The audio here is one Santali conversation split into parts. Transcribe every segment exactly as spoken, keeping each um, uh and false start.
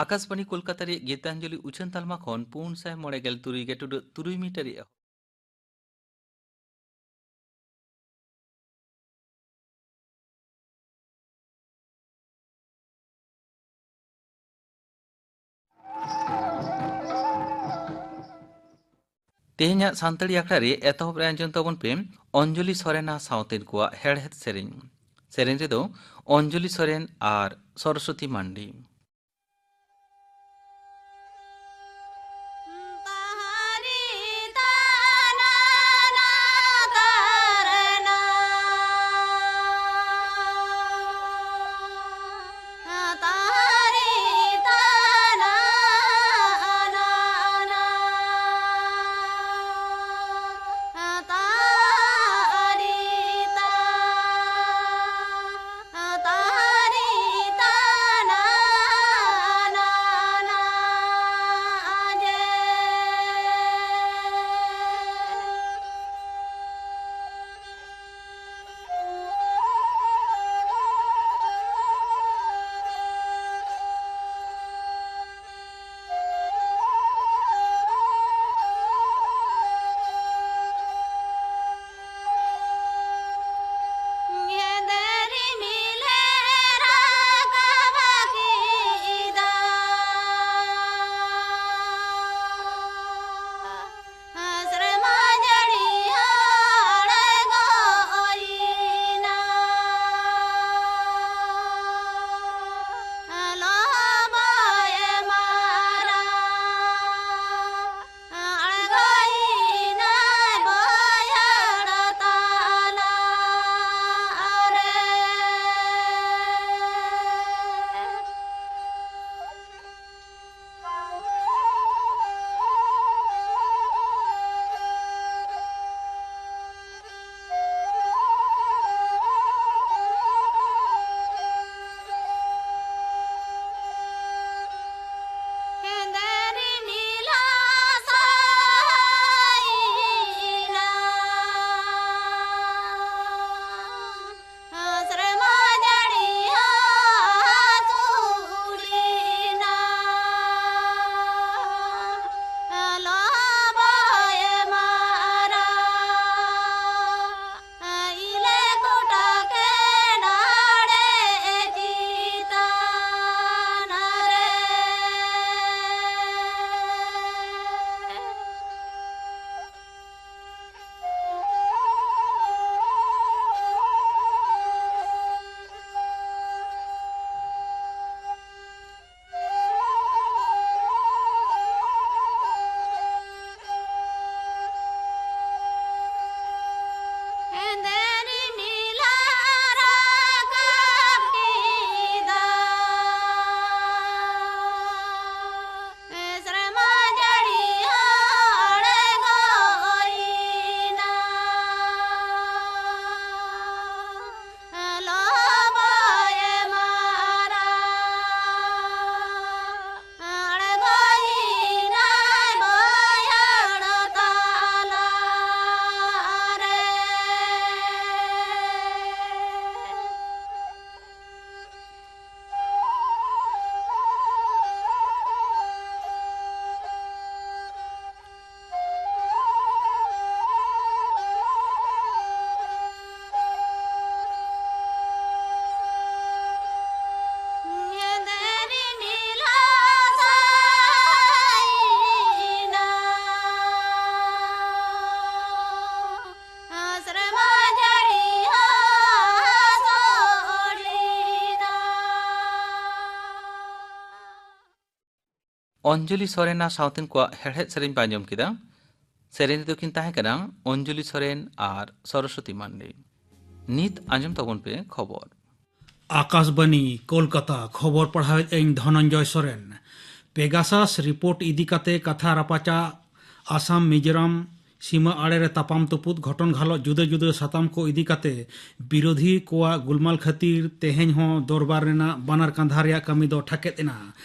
ᱟᱠᱟᱥᱵᱟᱬᱤ ᱠᱳᱞᱠᱟᱛᱟ ᱨᱮᱭᱟᱜ ᱜᱤᱛᱟᱧᱡᱚᱞᱤ ᱩᱪᱷᱟᱹᱱ ᱛᱟᱞᱢᱟ ᱠᱷᱚᱱ ᱯᱩᱱ ᱥᱟᱭ ᱢᱚᱬᱮ ᱜᱮᱞ ᱛᱩᱨᱩᱭ ᱜᱮ ᱴᱩᱰᱟᱹᱜ ᱛᱩᱨᱩᱭ ᱢᱤᱴᱟᱨ ᱨᱮᱭᱟᱜ ᱛᱮᱦᱮᱧᱟᱜ ᱥᱟᱱᱛᱟᱲᱤ ᱟᱠᱷᱲᱟ ᱨᱮ ᱮᱛᱚᱦᱚᱵ ᱨᱮ ᱟᱸᱡᱚᱢ ᱛᱟᱵᱚᱱ ᱯᱮ ᱚᱧᱡᱚᱞᱤ ᱥᱚᱨᱮᱱ ᱟᱨ ᱥᱟᱶᱛᱮᱱ ᱠᱚᱣᱟᱜ ᱦᱮᱲᱦᱮᱫ ᱥᱮᱨᱮᱧ᱾ ᱥᱮᱨᱮᱧ ᱨᱮᱫᱚ ᱚᱧᱡᱚᱞᱤ ᱥᱚᱨᱮᱱ ᱟᱨ ᱥᱚᱨᱚᱥᱚᱛᱤ ᱢᱟᱱᱰᱤ᱾ ᱚᱧᱡᱚᱞᱤ ᱥᱚᱨᱮᱱ ᱟᱨ ᱥᱟᱶᱛᱮᱱ ᱠᱚᱣᱟᱜ ᱦᱮᱲᱦᱮᱫ ᱥᱮᱨᱮᱧ ᱯᱮ ᱟᱸᱡᱚᱢ ᱠᱮᱫᱟ᱾ ᱥᱮᱨᱮᱧ ᱨᱮᱫᱚ ᱠᱤᱱ ᱛᱟᱦᱮᱸ ᱠᱟᱱᱟ ᱚᱧᱡᱚᱞᱤ ᱥᱚᱨᱮᱱ ᱟᱨ ᱥᱚᱨᱚᱥᱚᱛᱤ ᱢᱟᱱᱰᱤ᱾ ᱱᱤᱛ ᱟᱸᱡᱚᱢ ᱛᱟᱵᱚᱱ ᱯᱮ ᱠᱷᱚᱵᱚᱨ᱾ ᱟᱠᱟᱥᱵᱟᱱᱤ, ᱠᱳᱞᱠᱟᱛᱟ᱾ ᱠᱷᱚᱵᱚᱨ ᱯᱟᱲᱦᱟᱣᱮᱫ ᱟᱹᱧ ᱫᱷᱚᱱᱚᱱᱡᱚᱭ ᱥᱚᱨᱮᱱ᱾ ᱯᱮᱜᱟᱥᱟᱥ ᱨᱤᱯᱳᱨᱴ ᱤᱫᱤ ᱠᱟᱛᱮ ᱠᱟᱛᱷᱟ ᱨᱟᱯᱟᱪᱟᱜ᱾ ᱟᱥᱟᱢ ᱢᱤᱡᱳᱨᱟᱢ ᱥᱤᱢᱟᱹ ᱟᱲᱮ ᱨᱮ ᱛᱟᱯᱟᱢ ᱛᱩᱯᱩᱫ ᱜᱷᱚᱴᱚᱱ ᱜᱷᱟᱞᱚᱜ ᱡᱩᱫᱟᱹ ᱡᱩᱫᱟᱹ ᱥᱟᱛᱟᱢ ᱠᱚ ᱤᱫᱤ ᱠᱟᱛᱮ ᱵᱤᱨᱳᱫᱷᱤ ᱠᱚᱣᱟᱜ ᱜᱩᱞᱢᱟᱞ ᱠᱷᱟᱹᱛᱤᱨ ᱛᱮᱦᱮᱧ ᱦᱚᱸ ᱫᱚᱨᱵᱟᱨ ᱨᱮᱱᱟᱜ ᱵᱟᱱᱟᱨ ᱠᱟᱸᱫᱷᱟ ᱨᱮᱭᱟᱜ ᱠᱟᱹᱢᱤ ᱫᱚ ᱴᱷᱟᱠᱮᱫ ᱮᱱᱟ᱾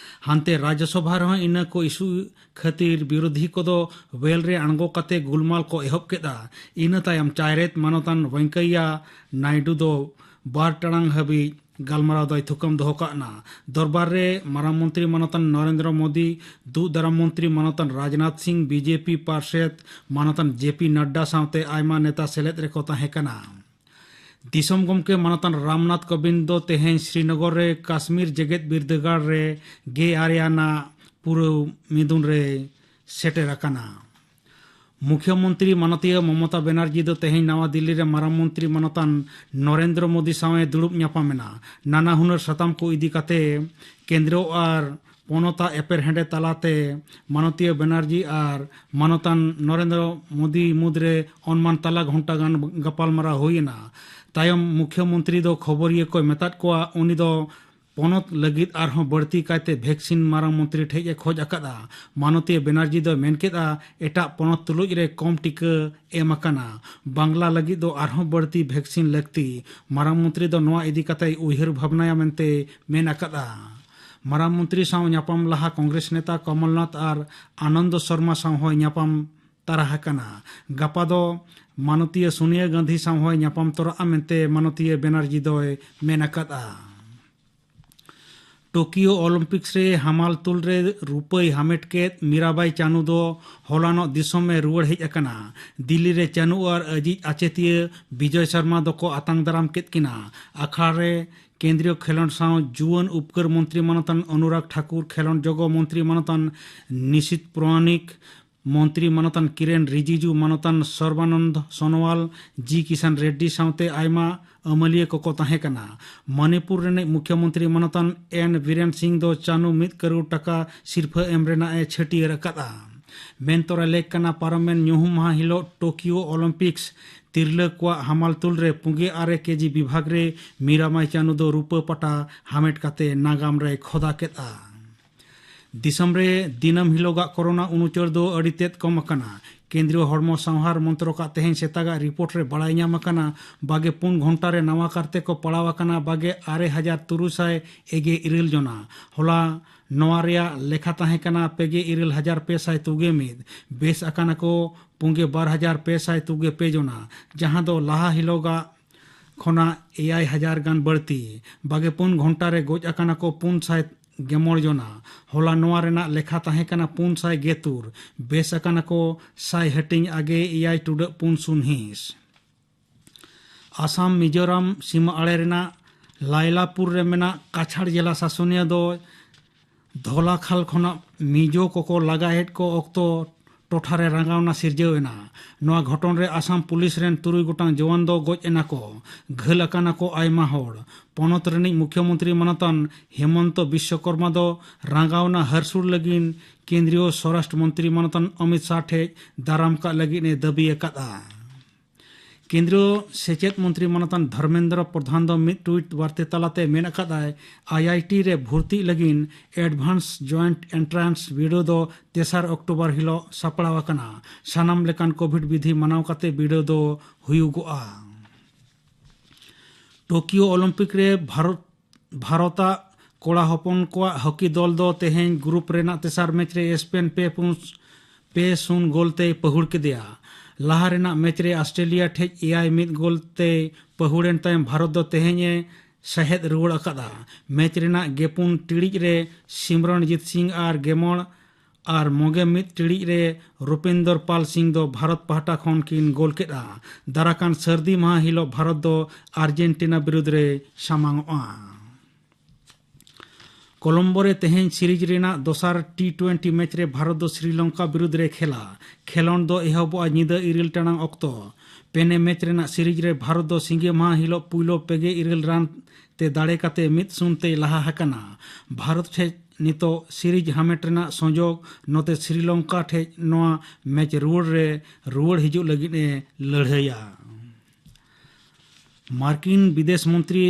ᱦᱟᱱᱛᱮ ᱨᱟᱡᱽᱭᱚᱥᱚᱵᱷᱟ ᱨᱮᱦᱚᱸ ᱤᱱᱟᱹ ᱠᱚ ᱤᱥᱩ ᱠᱷᱟᱹᱛᱤᱨ ᱵᱤᱨᱳᱫᱷᱤ ᱠᱚᱫᱚ ᱣᱮᱞ ᱨᱮ ᱟᱬᱜᱚ ᱠᱟᱛᱮ ᱜᱩᱞᱢᱟᱞ ᱠᱚ ᱮᱦᱚᱵ ᱠᱮᱫᱟ᱾ ᱤᱱᱟᱹ ᱛᱟᱭᱚᱢ ᱪᱟᱭᱨᱮᱛ ᱢᱟᱱᱚᱛᱟᱱ ᱵᱷᱮᱝᱠᱟᱭᱭᱟ ᱱᱟᱭᱰᱩ ᱫᱚ ᱵᱟᱨ ᱴᱟᱲᱟᱝ ᱦᱟᱹᱵᱤᱡ ᱜᱟᱞᱢᱟᱨᱟᱣ ᱫᱚᱭ ᱛᱷᱩᱠᱟᱹᱢ ᱫᱚᱦᱚ ᱠᱟᱜ ᱱᱟ᱾ ᱫᱚᱨᱵᱟᱨ ᱨᱮ ᱢᱟᱨᱟᱝ ᱢᱚᱱᱛᱨᱤ ᱢᱟᱱᱚᱛᱟᱱ ᱱᱚᱨᱮᱱᱫᱨᱚ ᱢᱳᱫᱤ, ᱫᱩᱜ ᱫᱟᱨᱟᱢ ᱢᱚᱱᱛᱨᱤ ᱢᱟᱱᱚᱛᱟᱱ ᱨᱟᱡᱽᱱᱟᱛᱷ ᱥᱤᱝ, ᱵᱤᱡᱮᱯᱤ ᱯᱟᱨᱥᱮᱛ ᱢᱟᱱᱚᱛᱟᱱ ᱡᱮᱯᱤ ᱱᱟᱰᱰᱟ ᱥᱟᱶᱛᱮ ᱟᱭᱢᱟ ᱱᱮᱛᱟ ᱥᱮᱞᱮᱫ ᱨᱮᱠᱚ ᱛᱟᱦᱮᱸ ᱠᱟᱱᱟ᱾ ᱫᱤᱥᱚᱢ ᱜᱚᱢᱠᱮ ᱢᱟᱱᱚᱛᱟᱱ ᱨᱟᱢᱱᱟᱛᱷ ᱠᱳᱵᱤᱱᱫ ᱫᱚ ᱛᱮᱦᱮᱧ ᱥᱨᱤᱱᱚᱜᱚᱨ ᱨᱮ ᱠᱟᱥᱢᱤᱨ ᱡᱮᱜᱮᱛ ᱵᱤᱨᱫᱟᱹᱜᱟᱲ ᱨᱮ ᱜᱮᱞ ᱟᱨᱮ ᱟᱱᱟᱜ ᱯᱩᱨᱟᱹᱣ ᱢᱤᱫᱩᱱ ᱨᱮᱭ ᱥᱮᱴᱮᱨ ᱟᱠᱟᱱᱟ᱾ ᱢᱩᱠᱷᱭᱚᱢᱚᱱᱛᱨᱤ ᱢᱟᱱᱚᱛᱤᱭᱟᱹ ᱢᱚᱢᱚᱛᱟ ᱵᱮᱱᱟᱨᱡᱤ ᱫᱚ ᱛᱮᱦᱮᱧ ᱱᱟᱣᱟ ᱫᱤᱞᱞᱤ ᱨᱮ ᱢᱟᱨᱟᱝ ᱢᱚᱱᱛᱨᱤ ᱢᱟᱱᱚᱛᱟᱱ ᱱᱚᱨᱮᱱᱫᱨᱚ ᱢᱳᱫᱤ ᱥᱟᱶ ᱮ ᱫᱩᱲᱩᱵ ᱧᱟᱯᱟᱢ ᱮᱱᱟ᱾ ᱱᱟᱱᱟ ᱦᱩᱱᱟᱹᱨ ᱥᱟᱛᱟᱢ ᱠᱚ ᱤᱫᱤ ᱠᱟᱛᱮ ᱠᱮᱱᱫᱨᱚ ᱟᱨ ᱯᱚᱱᱚᱛᱟᱜ ᱮᱯᱮᱨᱦᱮᱸᱰᱮ ᱛᱟᱞᱟᱛᱮ ᱢᱟᱱᱚᱛᱤᱭᱟᱹ ᱵᱮᱱᱟᱨᱡᱤ ᱟᱨ ᱢᱟᱱᱚᱛᱟᱱ ᱱᱚᱨᱮᱱᱫᱨᱚ ᱢᱳᱫᱤ ᱢᱩᱫᱽᱨᱮ ᱚᱱᱢᱟᱱ ᱛᱟᱞᱟ ᱜᱷᱚᱱᱴᱟ ᱜᱟᱱ ᱜᱟᱯᱟᱞᱢᱟᱨᱟᱣ ᱦᱩᱭ ᱮᱱᱟ᱾ ᱛᱟᱭᱚᱢ ᱢᱩᱠᱷᱭᱚᱢᱚᱱᱛᱨᱤ ᱫᱚ ᱠᱷᱚᱵᱚᱨᱤᱭᱟᱹ ᱠᱚᱭ ᱢᱮᱛᱟᱫ ᱠᱚᱣᱟ, ᱩᱱᱤ ᱫᱚ ᱯᱚᱱᱚᱛ ᱞᱟᱹᱜᱤᱫ ᱟᱨᱦᱚᱸ ᱵᱟᱹᱲᱛᱤ ᱠᱟᱭᱛᱮ ᱵᱷᱮᱠᱥᱤᱱ ᱢᱟᱨᱟᱝ ᱢᱚᱱᱛᱨᱤ ᱴᱷᱮᱡ ᱮ ᱠᱷᱚᱡ ᱟᱠᱟᱫᱼᱟ᱾ ᱢᱟᱱᱚᱛᱤᱭᱟᱹ ᱵᱮᱱᱟᱨᱡᱤ ᱫᱚᱭ ᱢᱮᱱ ᱠᱮᱫᱼᱟ, ᱮᱴᱟᱜ ᱯᱚᱱᱚᱛ ᱛᱩᱞᱩᱡ ᱨᱮ ᱠᱚᱢ ᱴᱤᱠᱟᱹ ᱮᱢ ᱟᱠᱟᱱᱟ᱾ ᱵᱟᱝᱞᱟ ᱞᱟᱹᱜᱤᱫ ᱫᱚ ᱟᱨᱦᱚᱸ ᱵᱟᱹᱲᱛᱤ ᱵᱷᱮᱠᱥᱤᱱ ᱞᱟᱹᱠᱛᱤ᱾ ᱢᱟᱨᱟᱝ ᱢᱚᱱᱛᱨᱤ ᱫᱚ ᱱᱚᱣᱟ ᱤᱫᱤ ᱠᱟᱛᱮᱭ ᱩᱭᱦᱟᱹᱨ ᱵᱷᱟᱵᱽᱱᱟᱭᱟ ᱢᱮᱱᱛᱮ ᱢᱮᱱ ᱟᱠᱟᱫᱼᱟ᱾ ᱢᱟᱨᱟᱝ ᱢᱚᱱᱛᱨᱤ ᱥᱟᱶ ᱧᱟᱯᱟᱢ ᱞᱟᱦᱟ ᱠᱚᱝᱜᱨᱮᱥ ᱱᱮᱛᱟ ᱠᱚᱢᱚᱞᱱᱟᱛᱷ ᱟᱨ ᱟᱱᱚᱱᱫᱚ ᱥᱚᱨᱢᱟ ᱥᱟᱶ ᱦᱚᱸᱭ ᱧᱟᱯᱟᱢ ᱛᱟᱨᱟ ᱟᱠᱟᱱᱟ᱾ ᱜᱟᱯᱟ ᱫᱚ ᱢᱟᱱᱚᱛᱤᱭᱟᱹ ᱥᱳᱱᱤᱭᱟ ᱜᱟᱱᱫᱷᱤ ᱥᱟᱶ ᱦᱚᱸᱭ ᱧᱟᱯᱟᱢ ᱛᱚᱨᱟᱜᱼᱟ ᱢᱮᱱᱛᱮ ᱢᱟᱱᱚᱛᱤᱭᱟᱹ ᱵᱮᱱᱟᱨᱡᱤ ᱫᱚᱭ ᱢᱮᱱ ᱟᱠᱟᱫᱼᱟ᱾ ᱴᱳᱠᱤᱭᱳ ᱚᱞᱤᱢᱯᱤᱠᱥ ᱨᱮ ᱦᱟᱢᱟᱞ ᱛᱩᱞ ᱨᱮ ᱨᱩᱯᱟᱹᱭ ᱦᱟᱢᱮᱴ ᱠᱮᱫ ᱢᱤᱨᱟᱵᱟᱭ ᱪᱟᱱᱩ ᱫᱚ ᱦᱚᱞᱟᱱᱚᱜ ᱫᱤᱥᱚᱢ ᱮ ᱨᱩᱣᱟᱹᱲ ᱦᱮᱡ ᱟᱠᱟᱱᱟ᱾ ᱫᱤᱞᱞᱤ ᱨᱮ ᱪᱟᱱᱩ ᱟᱨ ᱟᱡᱤᱡ ᱟᱪᱮᱛᱤᱭᱟᱹ ᱵᱤᱡᱚᱭ ᱥᱚᱨᱢᱟ ᱫᱚᱠᱚ ᱟᱛᱟᱝ ᱫᱟᱨᱟᱢ ᱠᱮᱫ ᱠᱤᱱᱟ᱾ ᱟᱠᱷᱲᱟ ᱨᱮ ᱠᱮᱱᱫᱨᱤᱭᱚ ᱠᱷᱮᱞᱚᱸᱰ ᱥᱟᱶ ᱡᱩᱣᱟᱹᱱ ᱩᱯᱠᱟᱹᱨ ᱢᱚᱱᱛᱨᱤ ᱢᱟᱱᱚᱛᱟᱱ ᱚᱱᱩᱨᱟᱜᱽ ᱴᱷᱟᱠᱩᱨ, ᱠᱷᱮᱞᱚᱸᱰ ᱡᱚᱜᱚ ᱢᱚᱱᱛᱨᱤ ᱢᱟᱱᱚᱛᱟᱱ ᱱᱤᱥᱤᱛ ᱯᱨᱚᱢᱟᱱᱤᱠ, ᱢᱚᱱᱛᱨᱤ ᱢᱟᱱᱚᱛᱟᱱ ᱠᱤᱨᱮᱱ ᱨᱤᱡᱤᱡᱩ, ᱢᱟᱱᱚᱛᱟᱱ ᱥᱚᱨᱵᱟᱱᱚᱱᱫ ᱥᱳᱱᱳᱣᱟᱞ, ᱡᱤ ᱠᱤᱥᱟᱱ ᱨᱮᱰᱰᱤ ᱥᱟᱶᱛᱮ ᱟᱭᱢᱟ ᱟᱹᱢᱟᱹᱞᱤᱭᱟᱹ ᱠᱚᱠᱚ ᱛᱟᱦᱮᱸ ᱠᱟᱱᱟ᱾ ᱢᱚᱱᱤᱯᱩᱨ ᱨᱤᱱᱤᱡ ᱢᱩᱠᱷᱭᱚᱢᱚᱱᱛᱨᱤ ᱢᱟᱱᱚᱛᱟᱱ ᱮᱱ ᱵᱤᱨᱮᱱ ᱥᱤᱝ ᱫᱚ ᱪᱟᱱᱩ ᱢᱤᱫ ᱠᱟᱹᱨᱩᱲ ᱴᱟᱠᱟ ᱥᱤᱨᱯᱷᱟᱹ ᱮᱢ ᱨᱮᱱᱟᱜ ᱮ ᱪᱷᱟᱹᱴᱭᱟᱹᱨ ᱟᱠᱟᱫᱼᱟ᱾ ᱢᱮᱱ ᱛᱚᱨᱟ ᱞᱮᱠ ᱠᱟᱱᱟ, ᱯᱟᱨᱚᱢᱮᱱ ᱧᱩᱦᱩᱢ ᱢᱟᱦᱟ ᱦᱤᱞᱳᱜ ᱴᱳᱠᱤᱭᱳ ᱚᱞᱤᱢᱯᱤᱠᱥ ᱛᱤᱨᱞᱟᱹ ᱠᱚᱣᱟᱜ ᱦᱟᱢᱟᱞ ᱛᱩᱞ ᱨᱮ ᱯᱩᱸᱜᱮ ᱟᱨᱮ ᱠᱮᱡᱤ ᱵᱤᱵᱷᱟᱜᱽ ᱨᱮ ᱢᱤᱨᱟᱢᱟᱭ ᱪᱟᱱᱩ ᱫᱚ ᱨᱩᱯᱟᱹ ᱯᱟᱴᱟ ᱦᱟᱢᱮᱴ ᱠᱟᱛᱮ ᱱᱟᱜᱟᱢ ᱨᱮᱭ ᱠᱷᱚᱫᱟ ᱠᱮᱫᱼᱟ᱾ ᱫᱤᱥᱚᱢ ᱨᱮ ᱫᱤᱱᱟᱹᱢ ᱦᱤᱞᱳᱜᱟᱜ ᱠᱳᱨᱳᱱᱟ ᱩᱱᱩᱪᱟᱹᱲ ᱫᱚ ᱟᱹᱰᱤ ᱛᱮᱫ ᱠᱚᱢ ᱟᱠᱟᱱᱟ᱾ ᱠᱮᱱᱫᱨᱤᱭᱚ ᱦᱚᱲᱢᱚ ᱥᱟᱶᱦᱟᱨ ᱢᱚᱱᱛᱨᱚᱠᱟᱜ ᱛᱮᱦᱮᱧ ᱥᱮᱛᱟᱜᱟᱜ ᱨᱤᱯᱳᱨᱴ ᱨᱮ ᱵᱟᱲᱟᱭ ᱧᱟᱢ ᱟᱠᱟᱱᱟ, ᱵᱟᱜᱮ ᱯᱩᱱ ᱜᱷᱚᱱᱴᱟ ᱨᱮ ᱱᱟᱣᱟ ᱠᱟᱨᱛᱮ ᱠᱚ ᱯᱟᱲᱟᱣ ᱟᱠᱟᱱᱟ ᱵᱟᱜᱮ ᱟᱨᱮ ᱦᱟᱡᱟᱨ ᱛᱩᱨᱩᱭ ᱥᱟᱭ ᱮᱜᱮ ᱤᱨᱟᱹᱞ ᱡᱚᱱᱟ᱾ ᱦᱚᱞᱟ ᱱᱚᱣᱟ ᱨᱮᱭᱟᱜ ᱞᱮᱠᱷᱟ ᱛᱟᱦᱮᱸ ᱠᱟᱱᱟ ᱯᱮᱜᱮ ᱤᱨᱟᱹᱞ ᱦᱟᱡᱟᱨ ᱯᱮ ᱥᱟᱭ ᱛᱩᱜᱮ ᱢᱤᱫ᱾ ᱵᱮᱥ ᱟᱠᱟᱱᱟ ᱠᱚ ᱯᱩᱸᱜᱮ ᱵᱟᱨ ᱦᱟᱡᱟᱨ ᱯᱮ ᱥᱟᱭ ᱛᱩᱜᱮ ᱯᱮ ᱡᱚᱱᱟ, ᱡᱟᱦᱟᱸ ᱫᱚ ᱞᱟᱦᱟ ᱦᱤᱞᱳᱜᱟᱜ ᱠᱷᱚᱱᱟᱜ ᱮᱭᱟᱭ ᱦᱟᱡᱟᱨ ᱜᱟᱱ ᱵᱟᱹᱲᱛᱤ᱾ ᱵᱟᱜᱮ ᱯᱩᱱ ᱜᱷᱚᱱᱴᱟ ᱨᱮ ᱜᱚᱡ ᱟᱠᱟᱱᱟ ᱠᱚ ᱯᱩᱱ ᱥᱟᱭ ᱜᱮᱢᱚᱬ ᱡᱚᱱᱟ᱾ ᱦᱚᱞᱟ ᱱᱚᱣᱟ ᱨᱮᱱᱟᱜ ᱞᱮᱠᱷᱟ ᱛᱟᱦᱮᱸ ᱠᱟᱱᱟ ᱯᱩᱱ ᱥᱟᱭ ᱜᱮᱛᱩᱨ᱾ ᱵᱮᱥ ᱟᱠᱟᱱᱟ ᱠᱚ ᱥᱟᱭ ᱦᱟᱹᱴᱤᱧ ᱟᱜᱮ ᱮᱭᱟᱭ ᱴᱩᱰᱟᱹᱜ ᱯᱩᱱ ᱥᱩᱱ ᱦᱤᱸᱥ᱾ ᱟᱥᱟᱢ ᱢᱤᱡᱳᱨᱟᱢ ᱥᱤᱢᱟᱹ ᱟᱲᱮ ᱨᱮᱱᱟᱜ ᱞᱟᱭᱞᱟᱯᱩᱨ ᱨᱮ ᱢᱮᱱᱟᱜ ᱠᱟᱪᱷᱟᱲ ᱡᱮᱞᱟ ᱥᱟᱥᱚᱱᱤᱭᱟᱹ ᱫᱚ ᱫᱷᱚᱞᱟᱠᱷᱟᱞ ᱠᱷᱚᱱᱟᱜ ᱢᱤᱡᱳ ᱠᱚᱠᱚ ᱞᱟᱜᱟᱭᱮᱫ ᱠᱚ ᱚᱠᱛᱚ ᱴᱚᱴᱷᱟ ᱨᱮ ᱨᱟᱸᱜᱟᱣᱱᱟ ᱥᱤᱨᱡᱟᱹᱣ ᱮᱱᱟ᱾ ᱱᱚᱣᱟ ᱜᱷᱚᱴᱚᱱ ᱨᱮ ᱟᱥᱟᱢ ᱯᱩᱞᱤᱥ ᱨᱮᱱ ᱛᱩᱨᱩᱭ ᱜᱚᱴᱟᱝ ᱡᱚᱣᱟᱱ ᱫᱚ ᱜᱚᱡ ᱮᱱᱟ ᱠᱚ᱾ ᱜᱷᱟᱹᱞ ᱟᱠᱟᱱᱟ ᱠᱚ ᱟᱭᱢᱟ ᱦᱚᱲ᱾ ᱯᱚᱱᱚᱛ ᱨᱤᱱᱤᱡ ᱢᱩᱠᱷᱭᱚᱢᱚᱱᱛᱨᱤ ᱢᱟᱱᱚᱛᱟᱱ ᱦᱮᱢᱚᱱᱛᱚ ᱵᱤᱥᱥᱚᱠᱚᱨᱢᱟ ᱫᱚ ᱨᱟᱸᱜᱟᱣᱱᱟ ᱦᱟᱹᱨᱥᱩᱲ ᱞᱟᱹᱜᱤᱫ ᱠᱮᱱᱫᱨᱤᱭᱚ ᱥᱚᱨᱟᱥᱴᱨᱚ ᱢᱚᱱᱛᱨᱤ ᱢᱟᱱᱚᱛᱟᱱ ᱚᱢᱤᱛ ᱥᱟᱦ ᱴᱷᱮᱱ ᱫᱟᱨᱟᱢ ᱠᱟᱜ ᱞᱟᱹᱜᱤᱫ ᱮ ᱫᱟᱹᱵᱤ ᱟᱠᱟᱫᱼᱟ᱾ ᱠᱮᱱᱫᱨᱤᱭᱚ ᱥᱮᱪᱮᱫ ᱢᱚᱱᱛᱨᱤ ᱢᱟᱱᱚᱛᱟᱱ ᱫᱷᱚᱨᱢᱮᱱᱫᱨᱚ ᱯᱨᱚᱫᱷᱟᱱ ᱫᱚ ᱢᱤᱫ ᱴᱩᱭᱤᱴ ᱵᱟᱨᱛᱮ ᱛᱟᱞᱟᱛᱮ ᱢᱮᱱ ᱟᱠᱟᱫᱟᱭ, ᱟᱭᱟᱭᱴᱤ ᱨᱮ ᱵᱷᱚᱨᱛᱤᱜ ᱞᱟᱹᱜᱤᱫ ᱮᱰᱵᱷᱟᱱᱥ ᱡᱚᱭᱮᱱᱴ ᱮᱱᱴᱨᱟᱱᱥ ᱵᱤᱰᱟᱹᱣ ᱫᱚ ᱛᱮᱥᱟᱨ ᱚᱠᱴᱳᱵᱚᱨ ᱦᱤᱞᱳᱜ ᱥᱟᱯᱲᱟᱣ ᱟᱠᱟᱱᱟ᱾ ᱥᱟᱱᱟᱢ ᱞᱮᱠᱟᱱ ᱠᱳᱵᱷᱤᱰ ᱵᱤᱫᱷᱤ ᱢᱟᱱᱟᱣ ᱠᱟᱛᱮ ᱵᱤᱰᱟᱹᱣ ᱫᱚ ᱦᱩᱭᱩᱜᱚᱜᱼᱟ᱾ ᱴᱳᱠᱤᱭᱳ ᱚᱞᱤᱢᱯᱤᱠ ᱨᱮ ᱵᱷᱟᱨᱚᱛ, ᱵᱷᱟᱨᱚᱛᱟᱜ ᱠᱚᱲᱟ ᱦᱚᱯᱚᱱ ᱠᱚᱣᱟᱜ ᱦᱚᱠᱤ ᱫᱚᱞ ᱫᱚ ᱛᱮᱦᱮᱧ ᱜᱨᱩᱯ ᱨᱮᱱᱟᱜ ᱛᱮᱥᱟᱨ ᱢᱮᱪ ᱨᱮ ᱥᱯᱮᱱ ᱯᱮ ᱯᱩᱱ, ᱯᱮ ᱥᱩᱱ ᱜᱳᱞ ᱛᱮᱭ ᱯᱟᱹᱦᱩᱲ ᱠᱮᱫᱮᱭᱟ᱾ ᱞᱟᱦᱟ ᱨᱮᱱᱟᱜ ᱢᱮᱪ ᱨᱮ ᱚᱥᱴᱨᱮᱞᱤᱭᱟ ᱴᱷᱮᱡ ᱮᱭᱟᱭ ᱢᱤᱫ ᱜᱳᱞ ᱛᱮᱭ ᱯᱟᱹᱦᱩᱲ ᱮᱱ ᱛᱟᱭᱚᱢ ᱵᱷᱟᱨᱚᱛ ᱫᱚ ᱛᱮᱦᱮᱧ ᱮ ᱥᱟᱦᱮᱫ ᱨᱩᱣᱟᱹᱲ ᱟᱠᱟᱫᱼᱟ᱾ ᱢᱮᱪ ᱨᱮᱱᱟᱜ ᱜᱮᱯᱩᱱ ᱴᱤᱲᱤᱡ ᱨᱮ ᱥᱤᱢᱨᱚᱱᱡᱤᱛ ᱥᱤᱝ ᱟᱨ ᱜᱮᱢᱚᱲ ᱟᱨ ᱢᱚᱜᱮ ᱢᱤᱫ ᱴᱤᱲᱤᱡ ᱨᱮ ᱨᱩᱯᱤᱱᱫᱚᱨ ᱯᱟᱞ ᱥᱤᱝ ᱫᱚ ᱵᱷᱟᱨᱚᱛ ᱯᱟᱦᱴᱟ ᱠᱷᱚᱱ ᱠᱤᱱ ᱜᱳᱞ ᱠᱮᱫᱼᱟ᱾ ᱫᱟᱨᱟᱠᱟᱱ ᱥᱟᱹᱨᱫᱤ ᱢᱟᱦᱟ ᱦᱤᱞᱳᱜ ᱵᱷᱟᱨᱚᱛ ᱫᱚ ᱟᱨᱡᱮᱱᱴᱤᱱᱟ ᱵᱤᱨᱩᱫᱽ ᱨᱮ ᱥᱟᱢᱟᱝᱚᱜᱼᱟ᱾ ᱠᱚᱞᱚᱢᱵᱳ ᱨᱮ ᱛᱮᱦᱮᱧ ᱥᱤᱨᱤᱡᱽ ᱨᱮᱱᱟᱜ ᱫᱚᱥᱟᱨ ᱴᱤ ᱴᱩᱭᱮᱱᱴᱤ ᱢᱮᱪ ᱨᱮ ᱵᱷᱟᱨᱚᱛ ᱫᱚ ᱥᱨᱤᱞᱚᱝᱠᱟ ᱵᱤᱨᱩᱫᱽ ᱨᱮ ᱠᱷᱮᱞᱟ᱾ ᱠᱷᱮᱞᱚᱸᱰ ᱫᱚ ᱮᱦᱚᱵᱚᱜᱼᱟ ᱧᱤᱫᱟᱹ ᱤᱨᱟᱹᱞ ᱴᱟᱲᱟᱝ ᱚᱠᱛᱚ᱾ ᱯᱮᱱᱮ ᱢᱮᱪ ᱨᱮᱱᱟᱜ ᱥᱤᱨᱤᱡᱽ ᱨᱮ ᱵᱷᱟᱨᱚᱛ ᱫᱚ ᱥᱤᱸᱜᱮ ᱢᱟᱦᱟ ᱦᱤᱞᱳᱜ ᱯᱩᱭᱞᱳ ᱯᱮᱜᱮ ᱤᱨᱟᱹᱞ ᱨᱟᱱ ᱛᱮ ᱫᱟᱲᱮ ᱠᱟᱛᱮ ᱢᱤᱫ ᱥᱩᱱ ᱛᱮᱭ ᱞᱟᱦᱟ ᱟᱠᱟᱱᱟ᱾ ᱵᱷᱟᱨᱚᱛ ᱴᱷᱮᱡ ᱱᱤᱛᱚᱜ ᱥᱤᱨᱤᱡᱽ ᱦᱟᱢᱮᱴ ᱨᱮᱱᱟᱜ ᱥᱚᱸᱡᱳᱜᱽ ᱱᱚᱛᱮ ᱥᱨᱤᱞᱚᱝᱠᱟ ᱴᱷᱮᱡ ᱱᱚᱣᱟ ᱢᱮᱪ ᱨᱩᱣᱟᱹᱲ ᱨᱮ ᱨᱩᱣᱟᱹᱲ ᱦᱤᱡᱩᱜ ᱞᱟᱹᱜᱤᱫ ᱮ ᱞᱟᱹᱲᱦᱟᱹᱭᱟ᱾ ᱢᱟᱨᱠᱤᱱ ᱵᱤᱫᱮᱥ ᱢᱚᱱᱛᱨᱤ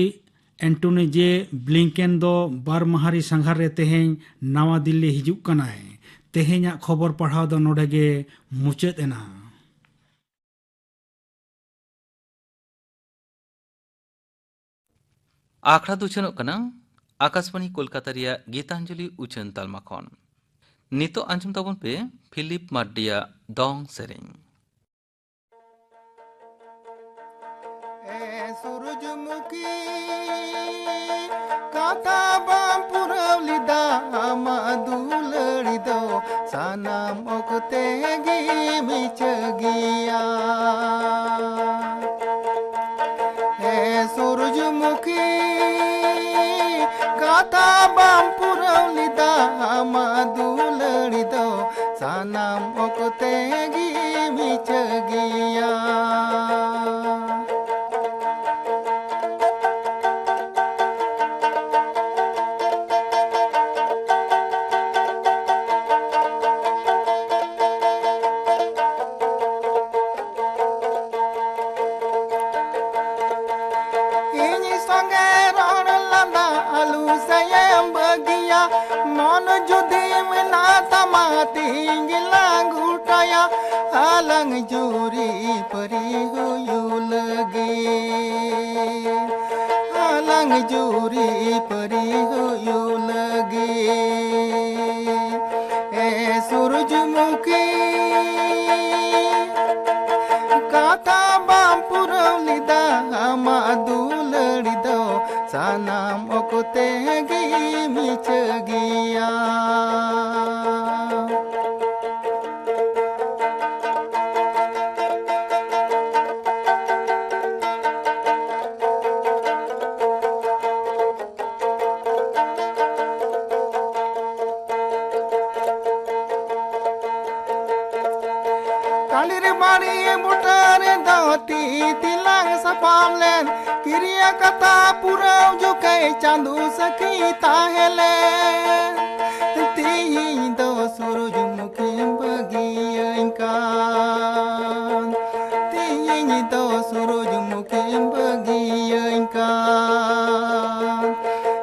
ᱮᱱᱴᱚᱱᱤ ᱡᱮ ᱵᱞᱤᱝᱠᱮᱱ ᱫᱚ ᱵᱟᱨ ᱢᱟᱦᱟᱨᱤ ᱥᱟᱸᱜᱷᱟᱨ ᱨᱮ ᱛᱮᱦᱮᱧ ᱱᱟᱣᱟ ᱫᱤᱞᱞᱤ ᱦᱤᱡᱩᱜ ᱠᱟᱱᱟᱭ᱾ ᱛᱮᱦᱮᱧᱟᱜ ᱠᱷᱚᱵᱚᱨ ᱯᱟᱲᱦᱟᱣ ᱫᱚ ᱱᱚᱰᱮ ᱜᱮ ᱢᱩᱪᱟᱹᱫ ᱮᱱᱟ᱾ ᱟᱠᱷᱲᱟ ᱫᱚ ᱩᱪᱷᱟᱹᱱᱚᱜ ᱠᱟᱱᱟ ᱟᱠᱟᱥᱵᱟᱬᱤ ᱠᱳᱞᱠᱟᱛᱟ ᱨᱮᱭᱟᱜ ᱜᱤᱛᱟᱧᱡᱚᱞᱤ ᱩᱪᱷᱟᱹᱱ ᱛᱟᱞᱢᱟ ᱠᱷᱚᱱ᱾ ᱱᱤᱛᱚᱜ ᱟᱸᱡᱚᱢ ᱛᱟᱵᱚᱱ ᱯᱮ ᱯᱷᱤᱞᱤᱯ ᱢᱟᱨᱰᱤᱭᱟᱜ ᱫᱚᱝ ᱥᱮᱨᱮᱧ᱾ ᱮ ᱥᱩᱨᱩᱡᱽᱢᱩᱠᱷᱤ, ᱠᱟᱛᱷᱟ ᱵᱟᱢ ᱯᱩᱨᱟᱹᱣ ᱞᱮᱫᱟ, ᱟᱢᱟᱜ ᱫᱩᱞᱟᱹᱲᱤ ᱫᱚ ᱥᱟᱱᱟᱢ ᱚᱠᱛᱮ ᱜᱮ ᱢᱤᱪᱷᱟᱹ ᱜᱮᱭᱟ᱾ ᱮ ᱥᱩᱨᱩᱡᱽᱢᱩᱠᱷᱤ, ᱠᱟᱛᱷᱟ ᱵᱟᱢ ᱯᱩᱨᱟᱹᱣ ᱞᱮᱫᱟ, ᱟᱢᱟᱜ ᱫᱩᱞᱟᱹᱲᱤ ᱫᱚ ᱥᱟᱱᱟᱢ ᱚᱠᱛᱮ ᱜᱮ ᱢᱤᱪᱷᱟᱹ ᱜᱮᱭᱟ᱾ ᱤᱧ ᱥᱚᱸᱜᱮ ᱨᱚᱲ ᱞᱟᱸᱫᱟ ᱟᱞᱩ ᱥᱮᱭᱮᱢ ᱵᱟᱹᱜᱤᱭᱟ, ᱢᱚᱱ ᱡᱩᱫᱤ ᱢᱮᱱᱟᱜ ᱛᱟᱢᱟ ᱛᱤᱦᱤᱧ ᱜᱮᱞᱟᱝ ᱜᱚᱴᱟᱭᱟ, ᱟᱞᱟᱝ ᱡᱩᱨᱤ ᱯᱟᱹᱨᱤ ᱦᱩᱭᱩᱜ ᱞᱟᱹᱜᱤᱫ, ᱟᱞᱟᱝ ᱡᱩᱨᱤ ᱯᱟᱹᱨᱤ ᱦᱩᱭᱩᱜ ᱞᱟᱹᱜᱤᱫ᱾ ᱮ ᱥᱩᱨᱩᱡᱽᱢᱩᱠᱷᱤ, ᱠᱟᱛᱷᱟ ᱵᱟᱢ ᱯᱩᱨᱟᱹᱣ ᱞᱮᱫᱟ, ᱟᱢᱟᱜ ᱫᱩᱞᱟᱹᱲ ᱫᱚ ᱥᱟᱱᱟᱢ ᱚᱠᱛᱮ ᱜᱮ ᱢᱤᱪᱷᱟᱹ ᱜᱮᱭᱟ᱾ ᱛᱤ ᱛᱤᱞᱟᱝ ᱥᱟᱯᱟᱢ ᱞᱮᱱ, ᱠᱤᱨᱤᱭᱟᱹ ᱠᱟᱛᱷᱟ ᱯᱩᱨᱟᱹᱣ ᱡᱚᱠᱷᱮᱡ ᱪᱟᱸᱫᱚ ᱥᱟᱹᱠᱷᱤ ᱛᱟᱦᱮᱸ ᱞᱮᱱ᱾ ᱛᱤᱦᱤᱧ ᱫᱚ ᱥᱩᱨᱩᱡᱽᱢᱩᱠᱷᱤᱢ ᱵᱟᱹᱜᱤᱭᱟᱹᱧ ᱠᱟᱱ, ᱛᱤᱦᱤᱧ ᱫᱚ ᱥᱩᱨᱩᱡᱽᱢᱩᱠᱷᱤᱢ ᱵᱟᱹᱜᱤᱭᱟᱹᱧ ᱠᱟᱱ᱾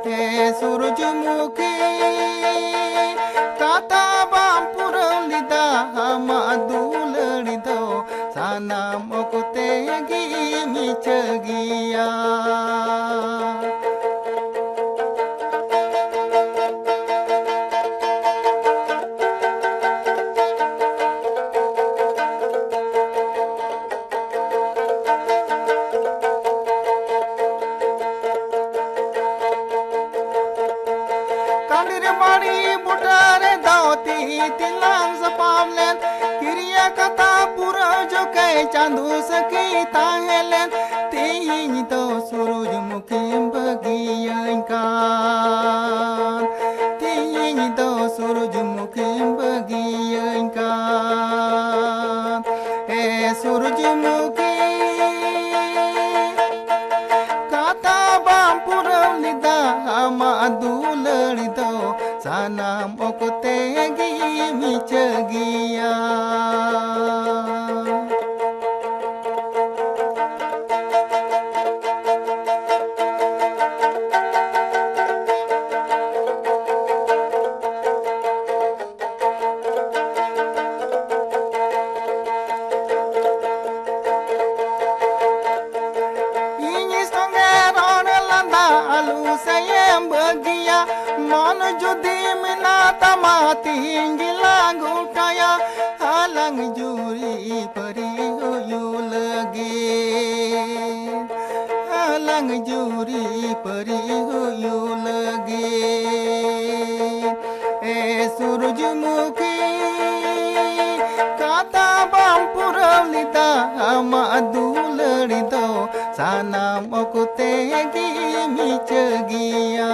ᱦᱮ ᱥᱩᱨᱩᱡᱽᱢᱩᱠᱷᱤ, ᱠᱟᱛᱷᱟ ᱵᱟᱢ ᱯᱩᱨᱟᱹᱣ ᱞᱮᱫᱟ, ᱟᱢᱟᱜ ᱫᱩᱞᱟᱹᱲ ᱫᱚ ᱥᱟᱱᱟᱢ ᱚᱠᱛᱮ ᱜᱮ ᱢᱤᱪᱷᱟᱹ ᱜᱮᱭᱟ᱾ ᱠᱟᱸᱰᱤᱨ ᱢᱟᱹᱲᱤ ᱵᱩᱴᱟᱹ ᱨᱮ ᱫᱟᱣ ᱛᱤ ᱛᱤᱞᱟᱝ ᱥᱟᱯᱟᱢ ᱞᱮᱱ, ᱠᱤᱨᱤᱭᱟᱹ ᱠᱟᱛᱷᱟ ᱯᱩᱨᱟᱹᱣ ᱡᱚᱠᱷᱮᱡ ᱪᱟᱸᱫᱚ ᱥᱟᱹᱠᱷᱤ ᱛᱟᱦᱮᱸ ᱞᱮᱱ᱾ ᱛᱤᱦᱤᱧ ᱫᱚ ᱥᱩᱨᱩᱡᱽᱢᱩᱠᱷᱤᱢ ᱵᱟᱹᱜᱤᱭᱟᱹᱧ ᱠᱟᱱ, ᱛᱤᱦᱤᱧ ᱫᱚ ᱥᱩᱨᱩᱡᱽᱢᱩᱠᱷᱤᱢ ᱵᱟᱹᱜᱤᱭᱟᱹᱧ ᱠᱟᱱ᱾ ᱮ ᱥᱩᱨᱩᱡᱽᱢᱩᱠᱷᱤ, ᱠᱟᱛᱷᱟ ᱵᱟᱢ ᱯᱩᱨᱟᱹᱣ ᱞᱮᱫᱟ, ᱟᱢᱟᱜ ᱫᱩᱞᱟᱹᱲ ᱫᱚ ᱥᱟᱱᱟᱢ ᱚᱠᱛᱮ ᱜᱮ ᱢᱤᱪᱷᱟᱹ ᱜᱮᱭᱟ᱾ ᱤᱧ ᱥᱚᱸᱜᱮ ᱨᱚᱲ ᱞᱟᱸᱫᱟ ᱟᱞᱚ ᱥᱮᱭᱮᱢ ᱵᱟᱹᱜᱤᱭᱟ, ᱢᱚᱱ ᱡᱩᱫᱤ ᱢᱮᱱᱟᱜ ᱛᱟᱢᱟ ᱛᱤᱦᱤᱧ ᱜᱮᱞᱟᱝ ᱜᱚᱴᱟᱭᱟ, ᱟᱞᱟᱝ ᱡᱩᱨᱤ ᱯᱟᱹᱨᱤ ᱦᱩᱭᱩᱜ ᱞᱟᱹᱜᱤᱫ, ᱟᱞᱟᱝ ᱡᱩᱨᱤ ᱯᱟᱹᱨᱤ ᱦᱩᱭᱩᱜ ᱞᱟᱹᱜᱤᱫ᱾ ᱮ ᱥᱩᱨᱩᱡᱽᱢᱩᱠᱷᱤ, ᱠᱟᱛᱷᱟ ᱵᱟᱢ ᱯᱩᱨᱟᱹᱣ ᱞᱮᱫᱟ, ᱟᱢᱟᱜ ᱫᱩᱞᱟᱹᱲ ᱫᱚ ᱥᱟᱱᱟᱢ ᱚᱠᱛᱮ ᱜᱮ ᱢᱤᱪᱷᱟᱹ ᱜᱮᱭᱟ᱾